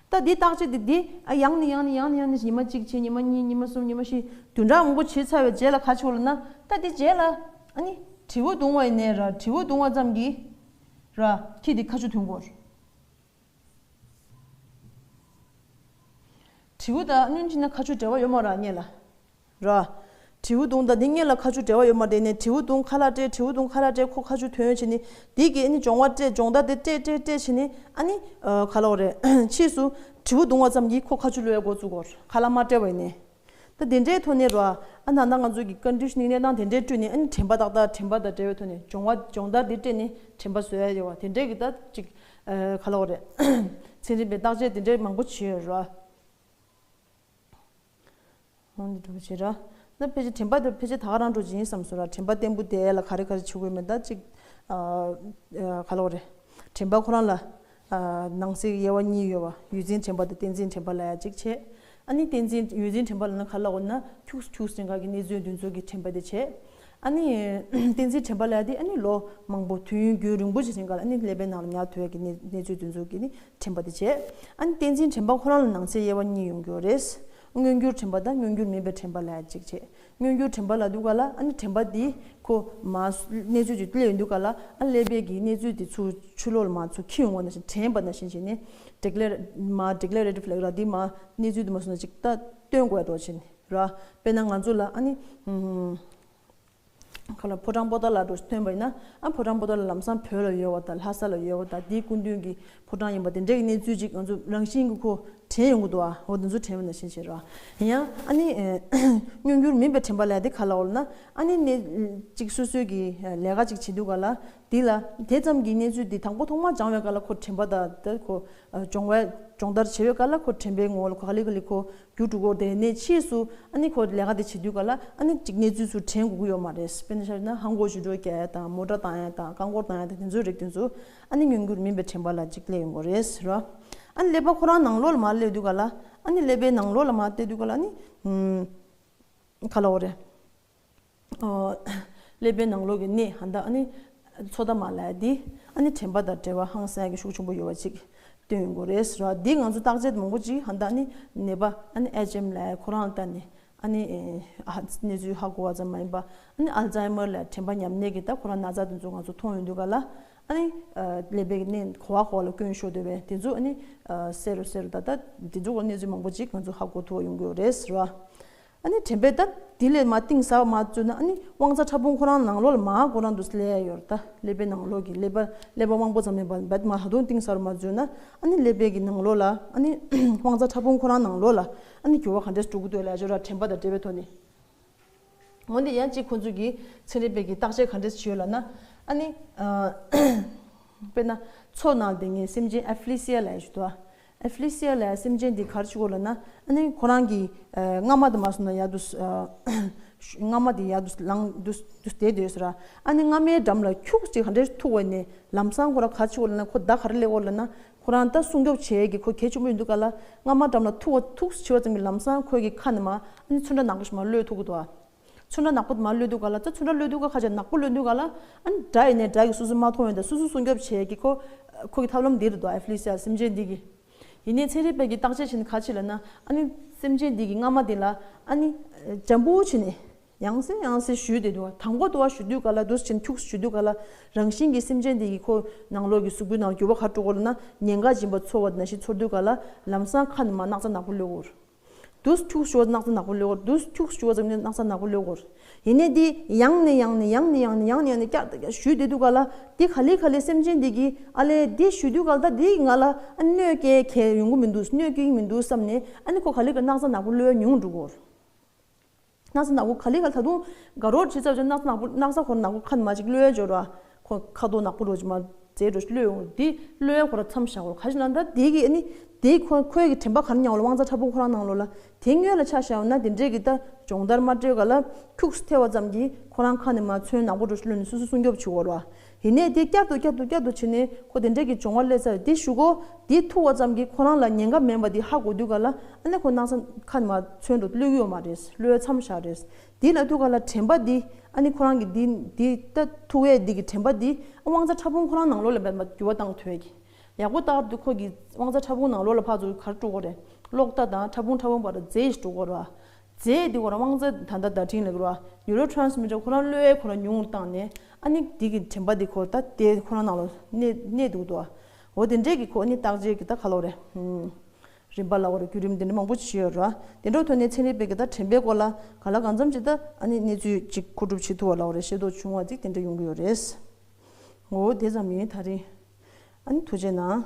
ད་འདི་བརྟག་དཔྱད་འདི་འདི་ཨ་ཡང་ནས་ཡང་ནས་ཡང་ནས་ཡང་ནས་ཉི་མ་གཅིག་བྱས་ཉི་མ་གཉིས་ཉི་མ་གསུམ་ཉི་མ་བཞི་བདུན་ཕྲག་མང་པོ་བྱས་ཚར་བའི་རྗེས་ལ་ག་བྱེད་དགོས་ལབ་ན། ད་འདི་རྗེས་ལ་ཨ་ནི་དྲིལ་བུ་བརྡུངས་པ་ཡིན་ནའི་ར་དྲིལ་བུ་བརྡུངས་པ་ཙམ་གྱིས་ར་ཁྱི་འདི་ཁ་ཆུ་འཐུང་གོ། དྲིལ་བུ་དང་སྔོན་ཕྱིན་ན་ཁ་ཆུ་འབྲེལ་བ་ཡོད་མ་རེད་སྙེ་ལ། ར། དྲིལ་བུ་བརྡུངས་དང་འདི་སྔོན་ལ་ཁ་ཆུ་འབྲེལ་བ་ཡོད་མ་རེད་ནས་དྲིལ་བུ་བརྡུངས་ཁ་ལག་སྤྲད་དྲིལ་བུ་བརྡུངས་ཁ་ལག་སྤྲད་ཁོ་ཁ་ཆུ་ཐོན་བྱས་ནས་འདི་གི་ཨ་ནི་སྦྱོང་བ་སྤྲད་སྦྱོང་བརྡར་དེ་སྤྲད་སྤྲད་སྤྲད་བྱས་ནས་ཨ་ནི་ཨ་ག་ལབ་དགོས་རེད་ཕྱིས་སུ་དྲིལ་བུ་བརྡུངས་པ་ཙམ་གྱིས་ཁོ་ཁ་ཆུ་གློད་ཡ་འགོ་བཙུགས་དགོས་ཁ་ལག་མ་སྤྲད་པ་ཡིན་ནས། ད་དེ་འདྲའི་ཐོག་ནས་ར་ཨ་ད་ལྟ་ང་ཚོ་གི་ཀོན་ཌི་ཤ་ནིང་གནས་སྟངས་དེ་འདྲའི་བསྐྲུན་ནས་ཨ་ནི་དྲན་པ་ཏག་ཏག་དྲན་པ་དང་འབྲེལ་བའི་ཐོག་ནས་སྦྱོང་བ་སྦྱོང་བརྡར་དེ་སྤྲད་ནས་དྲན་པ་བཟོ་ཡ་ཡོད་བ་དེ་འདྲའི་གི་ད་ཅིག་ཨ་ག་ལབ་དགོས་རེད་ཚན་རིག་པའི་བརྟག་དཔྱད་དེ་འདྲའི་མང་པོ་བྱས་ཡོད་ར། འོ་འདི་འདྲ་པོ་བྱེད་ར། ད་ཕལ་ཆེར་དྲན་པ་དེ་ཕལ་ཆེར་ད་ག་རང་འགྲོ་ཅིག་ཡིན་བསམ་སོང་ར། དྲན་པ་བརྟན་པོ་དེ་ལ་ག་རེ་ག་རེ་བྱེད་དགོས་མེད་ད་ཅིག་ཨ་ཨ་ག་ལབ་དགོས་རེད། དྲན་པ་ཁོ་རང་ལ་ཨ་ནང་གསེས་དབྱེ་བ་གཉིས་ཡོད་པ་ཡུལ་འཛིན་དྲན་པ་དང་གཏན་འཛིན་དྲན་པ་ལབ་ཡ་ཅིག་བྱས། ཨ་ནི་གཏན་འཛིན་ཡུལ་འཛིན་དྲན་པ་ལབ་ན་ག་ལབ་དགོས་ན་ཁྱུག་ཁྱུག་ཅན་ག་གི་གནས་ཚུལ་འདི་ཚོ་གི་དྲན་པ་དེ་བྱས། ཨ་ནི་གཏན་ཚིགས་དྲན་པ་ལབ་ཡ་དེ་ཨ་ནི་ལོ་མང་པོ་དུས་ཡུན་རྒྱུན་རིང་པོ་ཞིག་རིང་ག་ལ་ཨ་ནི་ཀླད་པའི་ནང་ལ་ཉར་ཐུབ་ཡ་གི་གནས་གནས་ཚུལ་དེ་ཚོ་གི་ནི་དྲན་པ་དེ་བྱས། ཨ་ནི་གཏན་ཚིགས་དྲན་པ་ཁོ་རང་ལ་ནང་གསེས་དབྱེ་བ་གཉིས་ཡོང་གི་ཡོད་རེད། མངོན་གྱུར་དྲན་པ་དང་མངོན་གྱུར་མིན་པའི་དྲན་པ་ལབ་ཡ་གཅིག་བྱས། མངོན་གྱུར་དྲན་པ་ལབ་དུས་ག་ལ་ཨ་ནི་དྲན་པ་འདི་ཁོ་མར་གནས་ཚུལ་ཅིག་སླེབས་ཡོང་དུས་ག་ལ་ཨ་ཀླད་པའི་གི་གནས་ཚུལ་དེ་ཚུར་ཕྱི་ལོགས་ལ་མར་ཚུར་འཁྱེར་ཡོང་བ་ནང་བཞིན། དྲན་པ་ནང་བཞིན་བྱས་ནས་ཌི་ཀི་ལེ་མར་ཌི་ཀི་ལེ་རེ་ཊིབ་ལབ་ཀྱི་ར། འདི་མར་གནས་ཚུལ་འདི་མར་སོང་ན་ཅིག་ད་སྟོན་དགོས་ཡ་འདྲ་བྱས་ནས་ར། དཔེར་ན་ང་ཚོ་ལ་ཨ་ནི་ཨུམ། ག་ལ་ཕོ་བྲང་པོ་ཏཱ་ལ་འདྲ་ཐོན་པ་ཡིན་ན། ཨ་ཕོ་བྲང་པོ་ཏཱ་ལ་ལམ་སང་བོད་ལ་ཡོད་པ་དང་ལྷ་ས་ལ་ཡོད་པ་དང་དེའི་སྐུ་མདུན་གྱི་ཕོ་བྲང་ཡིན་པ་དེ་འདྲའི་གནས་ཚུལ་ཅིག་ང་ཚོ་རང་བཞིན་གྱིས་ཁོ་དྲན་ཡོང་གི་འདུག་ཨ། འོ་དེ་ཚོ་དྲན་པ་ནང་བཞིན་བྱེད་རོགས། ཡང་ཨ་ནི་མངོན་གྱུར་མིན་པའི་དྲན་པ་ལབ་དེ་ག་ལ་འོ་ལབ་ན། ཨ་ནི་ནི་ཅིག་སོ་སོའི་གི་ལས་ཀ་ཅིག་བྱེད་དུས་ག་ལ་དེ་ལ་དེ་ཙམ་གྱི་གནས་ཚུལ་དེ་དང་པོ་ཐོག་མར་སྦྱང་བའི་ག་ལ་ཁོ་དྲན་པ་དང་དེ་ཁོ་སྦྱོང་བའི་སྦྱོང་བརྡར་བྱེད་པའི་ག་ལ་ཁོ་དྲན་པའི་ངོ་བོ་ལ་ཁོ་ག་ལེ་ག་ལེ་ཁོ་རྒྱུ་འགྲོ་གི་རེད། དེ་ནས་ཕྱིས་སུ་ཨ་ནི་ཁོ་ལས་ཀ་དེ་བྱེད་དུས་ག་ལ་ཨ་ནི་ཅིག་གནས་ཚུལ་ཚུར་དྲན་དགོས་ཀྱི་ཡོད་མ་རེད། དཔེར་ན་ཆ་བཞག་ན་ཧང་གོ་ཞུ་འགྲོ་རྒྱག་ཡ་དང་མོ་ཊ་བཏང་ཡ་དང་རྐང་འཁོར་བཏང་ཡ་དང་དེ་ཚོའི་རིགས་དེ་ཚོ་ཨ་ནི་མངོན་གྱུར་མིན་པའི་དྲན་པ་ལ་ཅིག་སླེབས་ཡོང་གི་རེད་ཟེར་བ། ཨ་ནི་ཀླད་པ་ཁོ་རང་ནང་ལོགས་ལ་མར་སླེབས་དུས་ག་ལ་ཨ་ནི་ཀླད་པའི་ནང་ལོགས་ལ་མར་སླེབས་དུས་ག་ལ་ཨ་ནི་ཨུམ། ག་ལ་འོ་རེད། ཀླད་པའི་ནང་ལོགས་ཀྱི་གནས་ཧ་ད་ཨ་ནི་ཚོད་ལྟ་མ་ལབ་ཡ་འདི་ཨ་ནི་དྲན་པ་དང་འབྲེལ་བ་ཧང་སང་གི་ཤུགས་ཆེན་པོ་ཡོད་པ་ཅིག་སྟོན་ཡོང་གི་རེད་ཟེར་བ། འདི་ང་ཚོ་བརྟག་དཔྱད་མང་པོ་ཅིག་ཧ་ད་ཨ་ནི་ནད་པ་ཨ་ནི་ཨེཆ་ཨེམ་ལབ་ཡ་ཁོ་རང་ལ་ལྟ་ནས་ཨ་ནི་ཨ་གནས་ཚུལ་ཧ་གོ་བ་ཙམ་མ་ཡིན་པ། ཨ་ནི་ཨལ་ཛའི་མར་ལབ་ཡ་དྲན་པ་ཉམས་ནད་ཀྱི་ད་ཁོ་རང་ན་ཚ་དེ་ཚོ་ང་ཚོ་མཐོང་ཡོང་དུས་ག་ལ་ཨ་ནི་ཀླད་པའི་གནས་ག་བ་ག་བ་ལ་སྐྱོན་ཤོར་འདུག་པས་དེ་ཚོ་ཨ་ནི་གསལ་རུ་གསལ་རུ་ད་ད་དེ་ཚོ་གི་གནས་ཚུལ་མང་པོ་ཅིག་ང་ཚོ་ཧ་གོ་ཐུབ་པ་ཡོང་གི་ཡོད་རེད་ཟེར་བ། ཨ་ནི་དྲན་པས་ད་དེ་ལས་མར་གཏིང་ཟབ་མར་བཙུད་ན་ཨ་ནི་དབང་རྩ་ཕྲ་ཕུང་ཁོ་རང་ནང་ལོགས་ལ་མར་ཁོ་རང་དུ་སླེབས་ཡ་ཡོད་རེད། ད་ཀླད་པའི་ནང་ལོགས་ཀྱི་ཀླད་པ་ཀླད་པ་དབང་པོ་ཙམ་མིན་པ་བད་མར་ད་དུང་གཏིང་ཟབ་མར་བཙུད་ན་ཨ་ནི་ཀླད་པའི་གི་ནང་ལོགས་ལ་ཨ་ནི་དབང་རྩ་ཕྲ་ཕུང་ཁོ་རང་ནང་ལོགས་ལ་ཨ་ནི་འགྱུར་བ་ག་འདྲས་འགྲོ་གི་འདུག་ལབ་ཡ་ཅིག་ཡོད་ར། དྲན་པ་དང་འབྲེལ་བའི་ཐོག་ནས། འོན་ཏེ་ཡང་གཅིག་ཁོང་ཚོས་ཀྱི་ཚན་རིག་པས་ཀྱི་བརྟག་དཔྱད་ག་འདྲས་བྱས་ཡོད་ལབ་ན། ཨ་ནི་ཨ་དཔེར་ན་མཚོ་ནང་དེ་ངས་སེམས་ཅན་ཨེ་ཕི་ལི་སི་ཡ་ལབ་ཡ་ཞིག་འདུག་ཨ། ཨེ་ཕི་ལི་སི་ཡ་ལབ་ཡ་སེམས་ཅན་འདི་ག་རེ་བྱེད་ཀྱི་ཡོད་ལབ་ན། ཨ་ནི་ཁོ་རང་གི་ཨ་རྔ་མ་དེ་མར་སོང་ན་ཡར་དུ་ཨ་རྔ་མ་དེ་ཡར་དུ་ལངས་དུ་དུ་བསྡད་དུས་ཟེར་ར། ཨ་ནི་རྔ་མའི་འགྲམ་ལ་ཁྱུག་ཅིག་ག་འདྲས་ཐུག་པ་ནས་ལམ་སང་ཁོ་རང་ག་རེ་བྱེད་ཀྱི་ཡོད་ལབ་ན། ཁོ་མདའ་ག་རེ་སླེབས་ཀྱི་ཡོད་ལབ་ན། ཁོ་རང་ད་སྲུང་སྐྱོབ་བྱེད་ཀྱི་ཁོ་གལ་ཆེན་པོ་ཡིན་དུས་ག་ལ་རྔ་མ་འགྲམ་ལ་ཐུག་པ་ཐུག་བྱས་པ་ཙམ་གྱིས་ལམ་སང་ཁོའི་གི་ཁ་ནས་མར་ཨ་ནི་ཚོན་ཁྲ་ནག་པོ་ཞིག་མར་གློད་ཐུབ་ཀྱི་འདུག་ཨ། ཚོན་ཁྲ་ནག་པོ་དེ་མར་གློད་དུས་ག་ལ་ད་ཚོན་ཁྲ་གློད་དུས་ག་ཁ་ཆེ་ནག་པོ་གློད་དུས་ག་ལ་ཨ་ནི་དགྲ་ཡིན་ནའི་དགྲ་གིས་སོ་སོ་མ་མཐོང་བའི་ད་སོ་སོ་སྲུང་སྐྱོབ་བྱེད་ཀྱི་ཁོ་ཁོ་གི་ཐབས་ལམ་འདི་རེད་འདུག་ཨ། ཨེ་ཕི་ལི་སི་ཡ་སེམས་ཅན་འདི་གི། ཡིན་ནའི་ཚན་རིག་པས་ཀྱི་བརྟག་དཔྱད་བྱས་ནས་ག་ཅི་ལབ་ན། ཨ་ནི་སེམས་ཅན་འདི་གི་རྔ་མ་འདི་ལ་ཨ་ནི་འཇམ་པོ་བྱས་ནས་ཡང་སེ་ཡང་སེ་གཞུས་བསྡད་འདུག་ཨ། དང་པོ་དུ་བ་གཞུ་དུས་ག་ལ་འདུག་སེ་བྱས་ནས་ཁྱུག་སེ་གཞུ་དུས་ག་ལ་རང་བཞིན་གྱིས་སེམས་ཅན་འདི་གི་ཁོ་ནང་ལོགས་ཀྱི་གཟུགས་པོའི་ནང་འགྱུར་བ་ག་རེ་འགྲོ་གི་ཡོད་ལབ་ན། ཉེན་ཁ་སྦྱིན་པ་ཚོར་བ་ནང་བཞིན་ཚོར་དུས་ག་ལ་ལམ་སང་ཁ་ནས་མར་སྣག་ཚ་ནག་པོ་གློད་ཀྱི་ཡོད་རེད། འདུག་སེ་ཁྱུག་སེ་གཞུ་བ་སྣག་ཚ་ནག་པོ་གློད་ཀྱི་ཡོད་རེད། འདུག་སེ་ཁྱུག་སེ་གཞུ་བ་ཙམ་ནས་སྣག་ཚ་ནག་པོ་གློད་ཀྱི་ཡོད་རེད། ཡིན་ནའི་འདི་ཡང་ནས་ཡང་ནས་ཡང་ནས་ཡང་ནས་ཡང་ནས་ཡང་ནས་བསྐྱར་དུ་བསྐྱར་གཞུས་བསྡད་དུས་ག་ལ་འདི་ག་ལེ་ག་ལེ་སེམས་ཅན་འདི་གིས་ཨ་ལས་འདི་གཞུས་དུས་ག་ལ་ད་འདི་ང་ལ་ཨ་གནོད་སྐྱེལ་གལ་ཡོང་གི་མི་འདུག་གནོད་སྐྱེལ་གྱི་མི་འདུག་བསམ་ནས་ཨ་ནི་ཁོ་ག་ལེ་ག་སྣག་ཚ་ནག་པོ་གློད་ཡ་ཉུང་འགྲོ་གི་ཡོད་རེད། སྣག་ཚ་ནག་པོ་ག་ལེ་ག་ལེ་ད་དུང་དགའ་རོགས་བྱེད་ཚར་བྱས་སྣག་ཚ་ནག་པོ་སྣག་ཚ་ཁོ་ནག་པོ་ཁ་ནས་མར་ཅིག་གློད་ཡ་འབྱོར་བ། ཁོ་ཁ་དོག་ནག་པོ་རོ་ཅིག་མར་རྫས་འགྲོ་ཞིག་གློད་ཡོང་། འདི་གློད་ཡ་ཁོ་ར་མཚམས་བཞག་དགོས། ག་ཅི་ལབ་ན་ད་འདི་གི་ཨ་ནི་འདི་ཁོ་ཁོའི་གི་དྲན་པ་ག་རེ་ཉར་ཡོད་ལབ་ན་དབང་རྩ་ཕྲ་ཕུང་ཁོ་རང་ནང་ལོགས་ལ། དེ་སྔོན་ལ་ཆ་བཞག་ཡོད་ན་དེ་འདྲས་ཀྱི་ད་སྦྱོང་བརྡར་མ་སྤྲད་ག་ལ་ཁྱུག་སེ་ཐེབས་པ་ཙམ་གྱིས་ཁོ་རང་ཁ་ནས་མར་ཚོན་ནག་པོ་འགྲོ་ཞིག་གློད་ནས་སོ་སོ་སྲུང་སྐྱོབ་བྱེད་དགོས་རེད་བ། ཡིན་ནའི་དེ་བསྐྱར་དུ་བསྐྱར་དུ་བསྐྱར་དུ་བྱས་ནས་ཁོ་དེ་འདྲས་ཀྱི་སྦྱོང་བ་སླེབས་ཚར། དེ་གཞུ་གོ་དེ་ཐུག་པ་ཙམ་གྱིས་ཁོ་རང་ལ་ཉེན་ཁ་མིན་པ་དེ་ཧ་གོ་དུས་ག་ལ་ཨ་ནི་ཁོ་སྣག་ཚ་ཁ་ནས་མར་ཚོན་འགྲོ་གློད་ཀྱི་ཡོད་མ་རེད། གློད་ཡ་མཚམས་བཞག་རེད། དེ་ལབ་དུས་ག་ལ་དྲན་པ་འདི་ཨ་ནི་ཁོ་རང་གི་འདི་འདི་ད་ཐུག་ཡས་འདི་གི་དྲན་པ་འདི་ཨ་དབང་རྩ་ཕྲ་ཕུང་ཁོ་རང་ནང་ལོགས་ལ་འབད་མ་འགྱུར་བ་བཏང་ཐུབ་ཡས་ཀྱི། ཡག་པོ་ལྟར་དུ་ཁོ་གི་དབང་རྩ་ཕྲ་ཕུང་ནང་ལོགས་ལ་ཕར་ཚུར་ག་རེ་འགྲོ་གི་རེད། གློག་བརྡ་དང་ཕྲ་ཕུང་ཕྲ་ཕུང་བར་དུ་རྫས་ཤིག་འགྲོ་གི་རེད་བ། རྫས་འདི་ཁོ་རང་དབང་རྩ་ད་ལྟ་བརྡ་འཕྲིན་ལབ་ཀྱི་རེད་བ། ནིའུ་རོ་ཊི་རན་སི་མི་ཊར་ཁོ་རང་གློད་ཡས་ཁོ་རང་ཉུང་བཏང་ནས་ཨ་ནི་འདི་གི་དྲན་པ་འདི་ཁོ་ད་དེ་ཁོ་རང་ནང་ལ་གནས་གནས་འདུག་འདུག་བ། འོ་དེ་འདྲས་ཀྱི་ཁོ་ཨ་ནི་བརྟག་དཔྱད་ཀྱི་ད་ག་ལབ་རེད། རིམ་པ་ལབ་དགོས་རེད། བརྒྱུད་རིམ་དེ་འདྲ་མང་པོ་ཞིག་ཡོད་རེད། དེ་འདྲའི་ཐོག་ནས་ཚན་རིག་པས་ཀྱི་ད་དྲན་པའི་སྐོར་ལ་གང་ལ་གང་འཚམ་ཅིག་ད་ཨ་ནི་གནས་ཚུལ་ཅིག་མཁོ་སྒྲུབ་བྱེད་ཐུབ་པ་ལབ་དགོས་རེད། ཤེས་རྟོགས་བྱུང་བ་ཅིག་དེ་འདྲ་ཡོང་གི་ཡོད་རེད། འོ་དེ་ཙམ་ཡིན་ད་རིང་། ཨ་ནི་ཐུགས་རྗེ་གནང་།